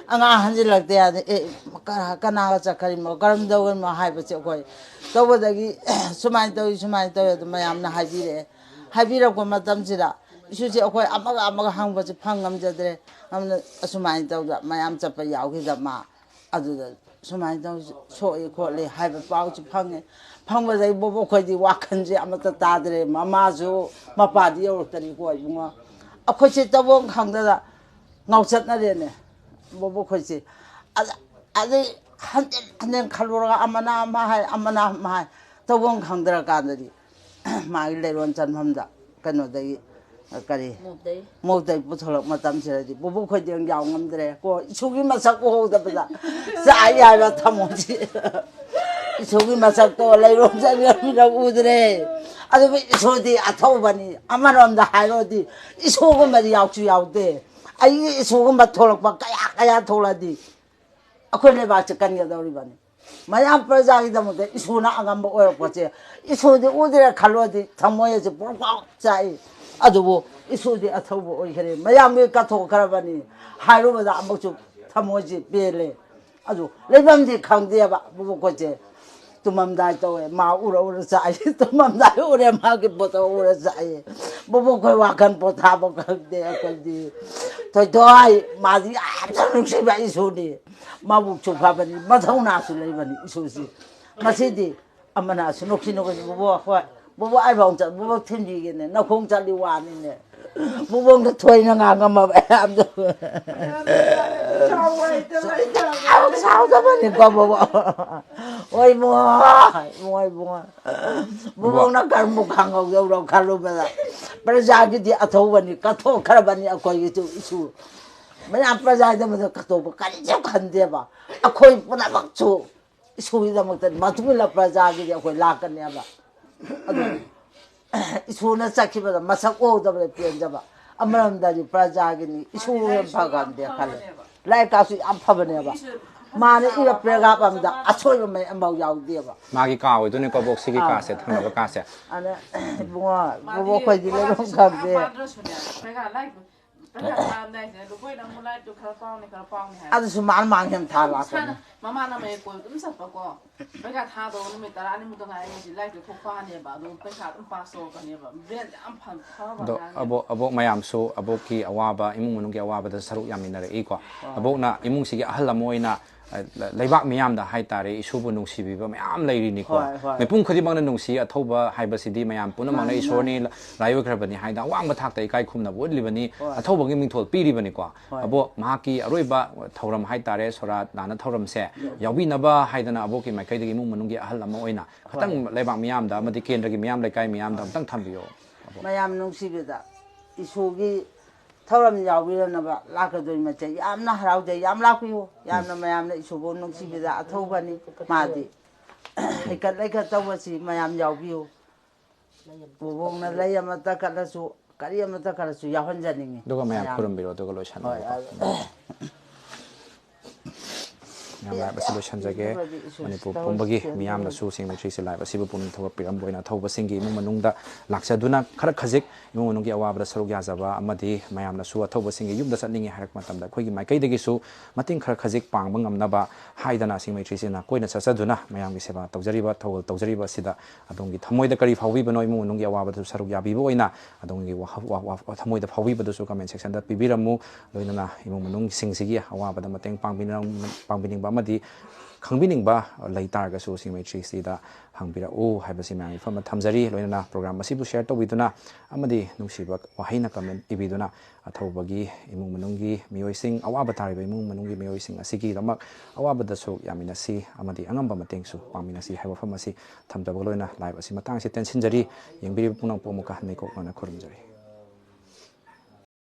ꯑꯉꯥꯡ ꯍꯟꯖꯤꯜꯂꯛꯇꯦ ꯍꯥꯏꯗꯤ, "ꯑꯦ, ꯀ- ꯀꯅꯥꯒ ꯆꯠꯈ꯭ꯔꯤꯃꯣ, ꯀꯔꯝ ꯇꯧꯈ꯭ꯔꯤꯃꯣ?" ꯍꯥꯏꯕꯁꯦ ꯑꯩꯈꯣꯏ ꯇꯧꯕꯗꯒꯤ ꯁꯨꯃꯥꯏꯅ ꯇꯧꯏ, ꯁꯨꯃꯥꯏꯅ ꯇꯧꯏ ꯑꯗꯨ ꯃꯌꯥꯝꯅ ꯍꯥꯏꯕꯤꯔꯛꯑꯦ꯫ ꯍꯥꯏꯕꯤꯔꯛꯄ ꯃꯇꯝꯁꯤꯗ ꯏꯁꯨꯁꯦ ꯑꯩꯈꯣꯏ ꯑꯃꯒ ꯑꯃꯒ ꯍꯪꯕꯁꯦ ꯐꯪ ꯉꯝꯖꯗ꯭ꯔꯦ꯫ ꯑꯗꯨꯅ ꯑꯁꯨꯃꯥꯏꯅ ꯇꯧꯗ ꯃꯌꯥꯝ ꯆꯠꯄ ꯌꯥꯎꯈꯤꯗ ꯃꯥ ꯑꯗꯨꯗ ꯁꯨꯃꯥꯏꯅ ꯇꯧ ꯁꯣꯛꯏ ꯈꯣꯠꯂꯤ ꯍꯥꯏꯕ ꯄꯥꯎꯁꯤ ꯐꯪꯉꯦ꯫ ꯐꯪꯕꯗꯩ ꯕꯣꯕꯣꯛ ꯈꯣꯏꯗꯤ ꯋꯥꯈꯜꯁꯦ ꯑꯃꯠꯇ ꯇꯥꯗ꯭ꯔꯦ꯫ ꯃꯃꯥꯁꯨ ꯃꯄꯥꯗꯤ ꯌꯧꯔꯛꯇꯔꯤꯀꯣ ꯏꯕꯨꯡꯉꯣ꯫ ꯑꯩꯈꯣꯏꯁꯦ ꯇꯧꯐꯝ ꯈꯪꯗꯗ ꯉꯥꯎꯆꯠꯅꯔꯦꯅꯦ ꯕꯣꯕꯣꯛ ꯈꯣꯏꯁꯦ꯫ ꯑꯗ- ꯑꯗꯩ ꯍꯟꯖꯤꯟ ꯍꯟꯖꯤꯟ ꯈꯜꯂꯨꯔꯒ ꯑꯃꯅ ꯑꯃ ꯍꯥꯏ, ꯑꯃꯅ ꯑꯃ ꯍꯥꯏ, ꯇꯧꯐꯝ ꯈꯪꯗ꯭ꯔꯀꯥꯟꯗꯗꯤ ꯃꯥꯒꯤ ꯂꯩꯔꯣꯟ ꯆꯟꯐꯝꯗ ꯀꯩꯅꯣꯗꯒꯤ ꯀꯔꯤ, ꯃꯣꯞꯇꯩ ꯄꯨꯊꯣꯔꯛ ꯃꯇꯝꯁꯤꯗꯗꯤ ꯕꯨꯕꯣꯛ ꯈꯣꯏꯗꯤ ꯌꯥꯝ ꯌꯥꯎ ꯉꯝꯗ꯭ꯔꯦ ꯀꯣ, ꯏꯁꯨꯒꯤ ꯃꯁꯛ ꯎꯍꯧꯗꯕꯗ ꯆꯥꯛꯏ ꯍꯥꯏꯕ ꯊꯃꯣꯏꯁꯤ꯫ ꯏꯁꯨꯒꯤ ꯃꯁꯛꯇꯣ ꯂꯩꯔꯣꯝ ꯆꯪꯉꯃꯤꯅ ꯎꯗ꯭ꯔꯦ꯫ ꯑꯗꯨꯕꯨ ꯏꯁꯨꯗꯤ ꯑꯊꯧꯕꯅꯤ꯫ ꯑꯃꯔꯣꯝꯗ ꯍꯥꯏꯔꯨꯔꯗꯤ ꯏꯁꯨꯒꯨꯝꯕꯗꯤ ꯌꯥꯎꯁꯨ ꯌꯥꯎꯗꯦ꯫ ꯑꯩꯒꯤ ꯏꯁꯨꯒꯨꯝꯕ ꯊꯣꯛꯂꯛꯄ ꯀꯌꯥ ꯀꯌꯥ ꯊꯣꯛꯂꯛꯑꯗꯤ ꯑꯩꯈꯣꯏ ꯂꯩꯕꯥꯛꯁꯦ ꯀꯟꯒꯗꯧꯔꯤꯕꯅꯤ꯫ ꯃꯌꯥꯝ ꯄ꯭ꯔꯖꯥꯒꯤꯗꯃꯛꯇ ꯏꯁꯣꯔꯅ ꯑꯉꯝꯕ ꯑꯣꯏꯔꯛꯄꯁꯦ, ꯏꯁꯣꯔꯗꯤ ꯎꯗ꯭ꯔꯦ ꯈꯜꯂꯣꯗꯤ ꯊꯃꯣꯏ ꯑꯁꯦ ꯄ꯭ꯔꯣꯛ ꯄ꯭ꯔꯣꯛ ꯆꯥꯛꯏ꯫ ꯑꯗꯨꯕꯨ ꯏꯁꯣꯔꯗꯤ ꯑꯊꯧꯕ ꯑꯣꯏꯈꯔꯦ, ꯃꯌꯥꯝꯒꯤ ꯀꯠꯊꯣꯛꯈ꯭ꯔꯕꯅꯤ ꯍꯥꯏꯔꯨꯕꯗ ꯑꯃꯨꯛꯁꯨ ꯊꯃꯣꯏꯁꯤ ꯄꯦꯜꯂꯦ꯫ ꯑꯗꯨ ꯂꯩꯐꯝꯗꯤ ꯈꯪꯗꯦꯕ ꯃꯈꯣꯏꯁꯦ꯫ ꯇꯨꯝꯃꯝꯗꯥꯏ ꯇꯧꯋꯦ, ꯃꯥ ꯎꯔ ꯎꯔ ꯆꯥꯛꯏ꯫ ꯇꯨꯝꯃꯝꯗꯥꯏ ꯎꯔꯦ, ꯃꯥꯒꯤ ꯄꯣꯠꯇꯣ ꯎꯔ ꯆꯥꯛꯏ꯫ ꯕꯣꯕꯣꯛ ꯑꯩꯈꯣꯏ ꯋꯥꯈꯜ ꯄꯣꯊꯥꯕ ꯈꯪꯗꯦ ꯑꯩꯈꯣꯏꯗꯤ꯫ ꯊꯣꯏꯊꯣꯏ, ꯃꯥꯗꯤ ꯌꯥꯝꯅ ꯅꯨꯡꯁꯤꯕ ꯏꯁꯨꯅꯤ꯫ ꯃꯕꯨꯛꯁꯨ ꯐꯕꯅꯤ, ꯃꯊꯧꯅꯥꯁꯨ ꯂꯩꯕꯅꯤ ꯏꯁꯨꯁꯤ꯫ ꯉꯁꯤꯗꯤ ꯑꯃꯅ ꯑꯁꯨ ꯅꯣꯛꯁꯤ ꯅꯣꯛꯁꯤ, "ꯕꯣꯕꯣ, ꯍꯣꯏ, ꯕꯣꯕꯣ, ꯑꯩꯐꯥꯎ ꯆꯠ-, ꯕꯣꯕꯣ ꯊꯤꯟꯕꯤꯒꯦꯅꯦ, ꯅꯈꯣꯡ ꯆꯠꯂꯤ ꯋꯥꯅꯤꯅꯦ"꯫ ꯕꯣꯕꯣꯛꯅ ꯊꯣꯏꯅ ꯉꯥꯡꯉꯝꯃꯕ ꯑꯌꯥꯝꯕꯗꯣ꯫ ꯁꯥꯎ ꯍꯩꯇꯕ ꯑꯩꯅ꯫ ꯁꯥꯎ-, ꯁꯥꯎꯗꯕꯅꯤꯀꯣ ꯕꯣꯕꯣꯛ꯫ ꯍꯣꯏ ꯏꯕꯨꯡꯉꯣ, ꯏꯕꯨꯡꯉꯣ, ꯏꯕꯨꯡꯉꯣ꯫ ꯕꯣꯕꯣꯛꯅ ꯀꯔꯝꯕ ꯈꯪꯍꯧꯗꯧꯔꯣ ꯈꯜꯂꯨꯕꯗ꯫ ꯄ꯭ꯔꯖꯥꯒꯤꯗꯤ ꯑꯊꯧꯕꯅꯤ, ꯀꯠꯊꯣꯛꯈ꯭ꯔꯕꯅꯤ ꯑꯩꯈꯣꯏꯒꯤꯁꯨ ꯏꯁꯨ꯫ ꯃꯌꯥꯝ ꯄ꯭ꯔꯖꯥꯒꯤꯗꯃꯛꯇ ꯀꯠꯊꯣꯛꯄ ꯀꯔꯤꯁꯨ ꯈꯟꯗꯦꯕ꯫ ꯑꯩꯈꯣꯏ ꯄꯨꯝꯅꯃꯛꯁꯨ ꯏꯁꯣꯔꯒꯤꯗꯃꯛꯇ ꯃꯇꯨꯡ ꯏꯟꯅ ꯄ꯭ꯔꯖꯥꯒꯤꯗꯤ ꯑꯩꯈꯣꯏ ꯂꯥꯛꯀꯅꯦꯕ꯫ ꯑꯗꯨ ꯏꯁꯣꯔꯅ ꯆꯠꯈꯤꯕꯗ ꯃꯁꯛ ꯎꯍꯧꯗꯕꯗ ꯄꯦꯟꯖꯕ꯫ ꯑꯃꯔꯣꯝꯗꯗꯤ ꯄ꯭ꯔꯖꯥꯒꯤꯅꯤ, ꯏꯁꯣꯔ ꯍꯦꯟꯅ ꯐꯒꯟꯗꯦ ꯈꯜꯂꯦ꯫ ꯂꯥꯏꯔꯤꯛ ꯀꯥꯁꯨ ꯌꯥꯝ ꯐꯕꯅꯦꯕ꯫ ꯃꯥꯅ ꯏꯕ ꯄꯦꯔꯥꯒ꯭ꯔꯥꯐ ꯑꯃꯗ ꯑꯁꯣꯏꯕ ꯃꯩ ꯑꯃꯐꯥꯎ ꯌꯥꯎꯗꯦꯕ꯫ ꯃꯥꯒꯤ ꯀꯥ ꯑꯣꯏꯗꯣꯏꯅꯤꯀꯣ ꯕꯣꯛ ꯁꯤꯒꯤ ꯑꯥ꯫ ꯀꯥꯁꯦ, ꯊꯪꯅꯕ ꯀꯥꯁꯦ꯫ ꯑꯗ ꯏꯕꯨꯡꯉꯣ, ꯕꯣꯕꯣꯛ ꯈꯣꯏꯗꯤ ꯂꯩꯐꯝ ꯈꯪꯗꯦ꯫ ꯄꯥꯗ꯭ꯔꯁꯨꯅꯦ, ꯄꯩꯈꯥ ꯂꯥꯏꯔꯤꯛ ꯄꯩꯈꯥ ꯊꯥꯔꯝꯗꯥꯏꯁꯤꯗ, "ꯂꯨꯕꯣꯏ, ꯅꯪꯕꯨ ꯂꯥꯏꯔꯤꯛꯇꯨ ꯈꯔ ꯄꯥꯎꯅꯦ, ꯈꯔ ꯄꯥꯎꯅꯦ" ꯍꯥꯏꯔ꯫ ꯑꯗꯨꯁꯨ ꯃꯥꯅ ꯃꯥꯡ ꯍꯦꯟ ꯊꯥ ꯑꯗꯨꯝ ꯂꯥꯛꯄꯅꯦ꯫ ꯁꯥꯟꯅ-, ꯃꯃꯥꯟꯅꯕ ꯃꯌꯥꯝ ꯀꯣꯏꯕ ꯑꯗꯨꯝ ꯆꯠꯄꯀꯣ꯫ ꯄꯩꯈꯥ ꯊꯥꯗꯧꯕ ꯅꯨꯃꯤꯠ ꯇꯔꯥꯅꯤꯃꯨꯛꯇ ꯉꯥꯏꯔꯦ, ꯍꯧꯖꯤꯛ ꯂꯥꯏꯔꯤꯛꯇꯨ ꯊꯣꯛ ꯄꯥꯅꯦꯕ꯫ ꯑꯗꯨ ꯄꯩꯈꯥ ꯑꯗꯨꯝ ꯄꯥꯁ ꯇꯧꯔꯛꯀꯅꯦꯕ꯫ ꯕ꯭ꯔꯦꯟꯁꯦ ꯌꯥꯝ ꯐ-, ꯐꯕ ꯑꯗꯣ ꯑꯉꯥꯡꯅꯦ꯫ ꯑꯕꯣꯛ, ꯑꯕꯣꯛ ꯃꯌꯥꯝꯁꯨ ꯑꯕꯣꯛꯀꯤ ꯑꯋꯥꯕ, ꯏꯃꯨꯡ ꯃꯅꯨꯡꯒꯤ ꯑꯋꯥꯕꯗ ꯁꯔꯨꯛ ꯌꯥꯃꯤꯟꯅꯔꯛꯏꯀꯣ꯫ ꯑꯥ꯫ ꯑꯕꯣꯛꯅ ꯏꯃꯨꯡꯁꯤꯒꯤ ꯑꯍꯜ ꯑꯃ ꯑꯣꯏꯅ, ꯑ, ꯂ-, ꯂꯩꯕꯥꯛ ꯃꯤꯌꯥꯝꯗ ꯍꯥꯏꯇꯥꯔꯦ, ꯏꯁꯨꯕꯨ ꯅꯨꯡꯁꯤꯕꯤꯕ ꯃꯌꯥꯝ ꯂꯩꯔꯤꯅꯤꯀꯣ꯫ ꯍꯣꯏ, ꯍꯣꯏ꯫ ꯃꯤꯄꯨꯝ ꯈꯨꯗꯤꯡꯃꯛꯅ ꯅꯨꯡꯁꯤ, ꯑꯊꯧꯕ ꯍꯥꯏꯕꯁꯤꯗꯤ ꯃꯌꯥꯝ ꯄꯨꯝꯅꯃꯛꯅ ꯃꯥꯅꯤ, ꯏꯁꯣꯔꯅꯤ, ꯃꯥꯅꯤ꯫ ꯂ-, ꯂꯥꯏ ꯑꯣꯏꯈ꯭ꯔꯕꯅꯤ ꯍꯥꯏꯗꯅ ꯑꯋꯥꯡꯕ ꯊꯥꯛꯇ ꯏꯀꯥꯏ ꯈꯨꯝꯅꯕ ꯎꯠꯂꯤꯕꯅꯤ, ꯍꯣꯏ꯫ ꯑꯊꯧꯕꯒꯤ ꯃꯤꯡꯊꯣꯜ ꯄꯤꯔꯤꯕꯅꯤꯀꯣ꯫ ꯍꯣꯏ꯫ ꯑꯕꯣꯛ, ꯃꯍꯥꯛꯀꯤ ꯑꯔꯣꯏꯕ ꯊꯧꯔꯝ ꯍꯥꯏꯇꯥꯔꯦ, ꯁꯣꯔꯥꯠ ꯂꯥꯟꯅ ꯊꯧꯔꯝꯁꯦ ꯌꯥꯎꯕꯤꯅꯕ ꯍꯥꯏꯗꯅ ꯑꯕꯣꯛꯀꯤ ꯃꯥꯏꯀꯩꯗꯒꯤ ꯏꯃꯨꯡ ꯃꯅꯨꯡꯒꯤ ꯑꯍꯜ ꯑꯃ ꯑꯣꯏꯅ ꯈꯤꯇꯪ ꯍꯣꯏ꯫ ꯂꯩꯕꯥꯛ ꯃꯤꯌꯥꯝꯗ ꯑꯃꯗꯤ ꯀꯦꯟꯗ꯭ꯔꯒꯤ ꯃꯤꯌꯥꯝ, ꯂꯩꯀꯥꯏ ꯃꯤꯌꯥꯝꯗ ꯑꯃꯇꯪ ꯊꯝꯕꯤꯌꯣ, ꯑꯕꯣꯛ꯫ ꯃꯌꯥꯝ ꯅꯨꯡꯁꯤꯕꯗ, ꯏꯁꯣꯔꯒꯤ ꯊꯧꯔꯝ ꯌꯥꯎꯕꯤꯔꯅꯕ ꯂꯥꯛꯀꯗꯣꯏ ꯃꯆꯩ ꯌꯥꯝꯅ ꯍꯔꯥꯎꯖꯩ꯫ ꯌꯥꯝ ꯂꯥꯛꯄꯤꯌꯨ꯫ ꯌꯥꯝꯅ ꯃꯌꯥꯝꯅ ꯏꯁꯣꯔꯕꯨ ꯅꯨꯡꯁꯤꯕꯤꯗ ꯑꯊꯧꯕꯅꯤ꯫ ꯃꯥꯗꯤ ꯍꯩꯀꯠ ꯂꯩꯀꯠ ꯇꯧꯕꯁꯤ ꯃꯌꯥꯝ ꯌꯥꯎꯕꯤꯌꯨ꯫ ꯕꯣꯕꯣꯛꯅ ꯂꯩ ꯑꯃ ꯇꯛꯈꯠꯂꯁꯨ, ꯀꯔꯤ ꯑꯃ ꯇꯛꯈꯠꯂꯁꯨ ꯌꯥꯎꯍꯟꯖꯅꯤꯡꯉꯤ꯫ ꯑꯗꯨꯒ ꯃꯌꯥꯝ ꯃꯌꯥꯝ꯫ ꯈꯨꯔꯨꯝꯕꯤꯔꯣ, ꯑꯗꯨꯒ ꯂꯣꯏꯁꯟꯕꯤꯔꯣ꯫ ꯍꯣꯏ꯫ ꯃꯌꯥꯝ live ꯑꯁꯤ ꯂꯣꯏꯁꯤꯟꯖꯒꯦ꯫ ꯃꯅꯤꯄꯨꯔ ꯄꯨꯝꯕꯒꯤ ꯃꯤꯌꯥꯝꯅꯁꯨ ꯁꯦꯡꯕ ꯊ꯭ꯔꯤꯁꯤ live ꯑꯁꯤꯕꯨ ꯄꯨꯛꯅꯤꯡ ꯊꯧꯒꯠꯄꯤꯔꯝꯕ ꯑꯣꯏꯅ ꯑꯊꯧꯕꯁꯤꯡꯒꯤ ꯏꯃꯨꯡ ꯃꯅꯨꯡꯗ ꯂꯥꯛꯆꯗꯨꯅ ꯈꯔ ꯈꯖꯤꯛ ꯏꯃꯨꯡ ꯃꯅꯨꯡꯒꯤ ꯑꯋꯥꯕꯗ ꯁꯔꯨꯛ ꯌꯥꯖꯕ ꯑꯃꯗꯤ ꯃꯌꯥꯝꯅꯁꯨ ꯑꯊꯧꯕꯁꯤꯡꯒꯤ ꯌꯨꯝꯗ ꯆꯠꯅꯤꯡꯉꯤ ꯍꯥꯏꯔꯛꯄ ꯃꯇꯝꯗ ꯑꯩꯈꯣꯏꯒꯤ ꯃꯥꯏꯀꯩꯗꯒꯤꯁꯨ ꯃꯇꯦꯡ ꯈꯔ ꯈꯖꯤꯛ ꯄꯥꯡꯕ ꯉꯝꯅꯕ ꯍꯥꯏꯗꯅ ꯁꯦꯡꯕ ꯊ꯭ꯔꯤꯁꯤꯅ ꯀꯣꯏꯅ ꯆꯠꯆꯗꯨꯅ ꯃꯌꯥꯝꯒꯤ ꯁꯦꯕꯥ ꯇꯧꯖꯔꯤꯕ, ꯊꯧꯒꯜ ꯇꯧꯖꯔꯤꯕ ꯑꯁꯤꯗ ꯑꯗꯣꯝꯒꯤ ꯊꯃꯣꯏꯗ ꯀꯔꯤ ꯐꯥꯎꯕꯤꯕꯅꯣ, ꯏꯃꯨꯡ ꯃꯅꯨꯡꯒꯤ ꯑꯋꯥꯕꯗꯁꯨ ꯁꯔꯨꯛ ꯌꯥꯕꯤꯕ ꯑꯣꯏꯅ ꯑꯗꯣꯝꯒꯤ ꯋꯥꯍ-, ꯋꯥ-, ꯋꯥ-, ꯊꯃꯣꯏꯗ ꯐꯥꯎꯕꯤꯕꯗꯨꯁꯨ comment section ꯗ ꯄꯤꯕꯤꯔꯝꯃꯨ꯫ ꯂꯣꯏꯅꯅ ꯏꯃꯨꯡ ꯃꯅꯨꯡꯁꯤꯡꯁꯤꯒꯤ ꯑꯋꯥꯕꯗ ꯃꯇꯦꯡ ꯄꯥꯡꯕꯤꯅ-, ꯄꯥꯡꯕꯤꯅꯤꯡꯕ ꯑꯃꯗꯤ ꯈꯪꯕꯤꯅꯤꯡꯕ ꯂꯩ ꯇꯥꯔꯒꯁꯨ ꯁꯦꯡꯕ ꯊ꯭ꯔꯤꯁꯤꯗ ꯍꯪꯕꯤꯔꯛꯎ ꯍꯥꯏꯕꯁꯤ ꯃꯌꯥꯝꯒꯤ ꯐꯝꯅ ꯊꯝꯖꯔꯤ꯫ ꯂꯣꯏꯅꯅ program ꯑꯁꯤꯕꯨ share ꯇꯧꯕꯤꯗꯨꯅ ꯑꯃꯗꯤ ꯅꯨꯡꯁꯤꯕ ꯋꯥꯍꯩꯅ comment ꯏꯕꯤꯗꯨꯅ ꯑꯊꯧꯕꯒꯤ ꯏꯃꯨꯡ ꯃꯅꯨꯡꯒꯤ ꯃꯤꯑꯣꯏꯁꯤꯡ, ꯑꯋꯥꯕ ꯇꯥꯔꯤꯕ ꯏꯃꯨꯡ ꯃꯅꯨꯡꯒꯤ ꯃꯤꯑꯣꯏꯁꯤꯡ ꯑꯁꯤꯒꯤꯗꯃꯛ ꯑꯋꯥꯕꯗ ꯁꯔꯨꯛ ꯌꯥꯃꯤꯟꯅꯁꯤ ꯑꯃꯗꯤ ꯑꯉꯝꯕ ꯃꯇꯦꯡꯁꯨ ꯄꯥꯡꯃꯤꯟꯅꯁꯤ ꯍꯥꯏꯕ ꯋꯥꯐꯝ ꯑꯁꯤ ꯊꯝꯖꯕꯒ ꯂꯣꯏꯅ live ꯑꯁꯤ ꯃꯇꯥꯡ ꯑꯁꯤ ꯇꯦꯟꯁꯤꯟꯖꯔꯤ꯫ ꯌꯦꯡꯕꯤꯔꯤꯕ ꯄꯨꯝꯅꯃꯛꯄꯨ ꯑꯃꯨꯛꯀ ꯍꯟꯅ ꯏꯀꯣꯛ ꯅꯧꯅ ꯈꯨꯔꯨꯝꯖꯔꯤ꯫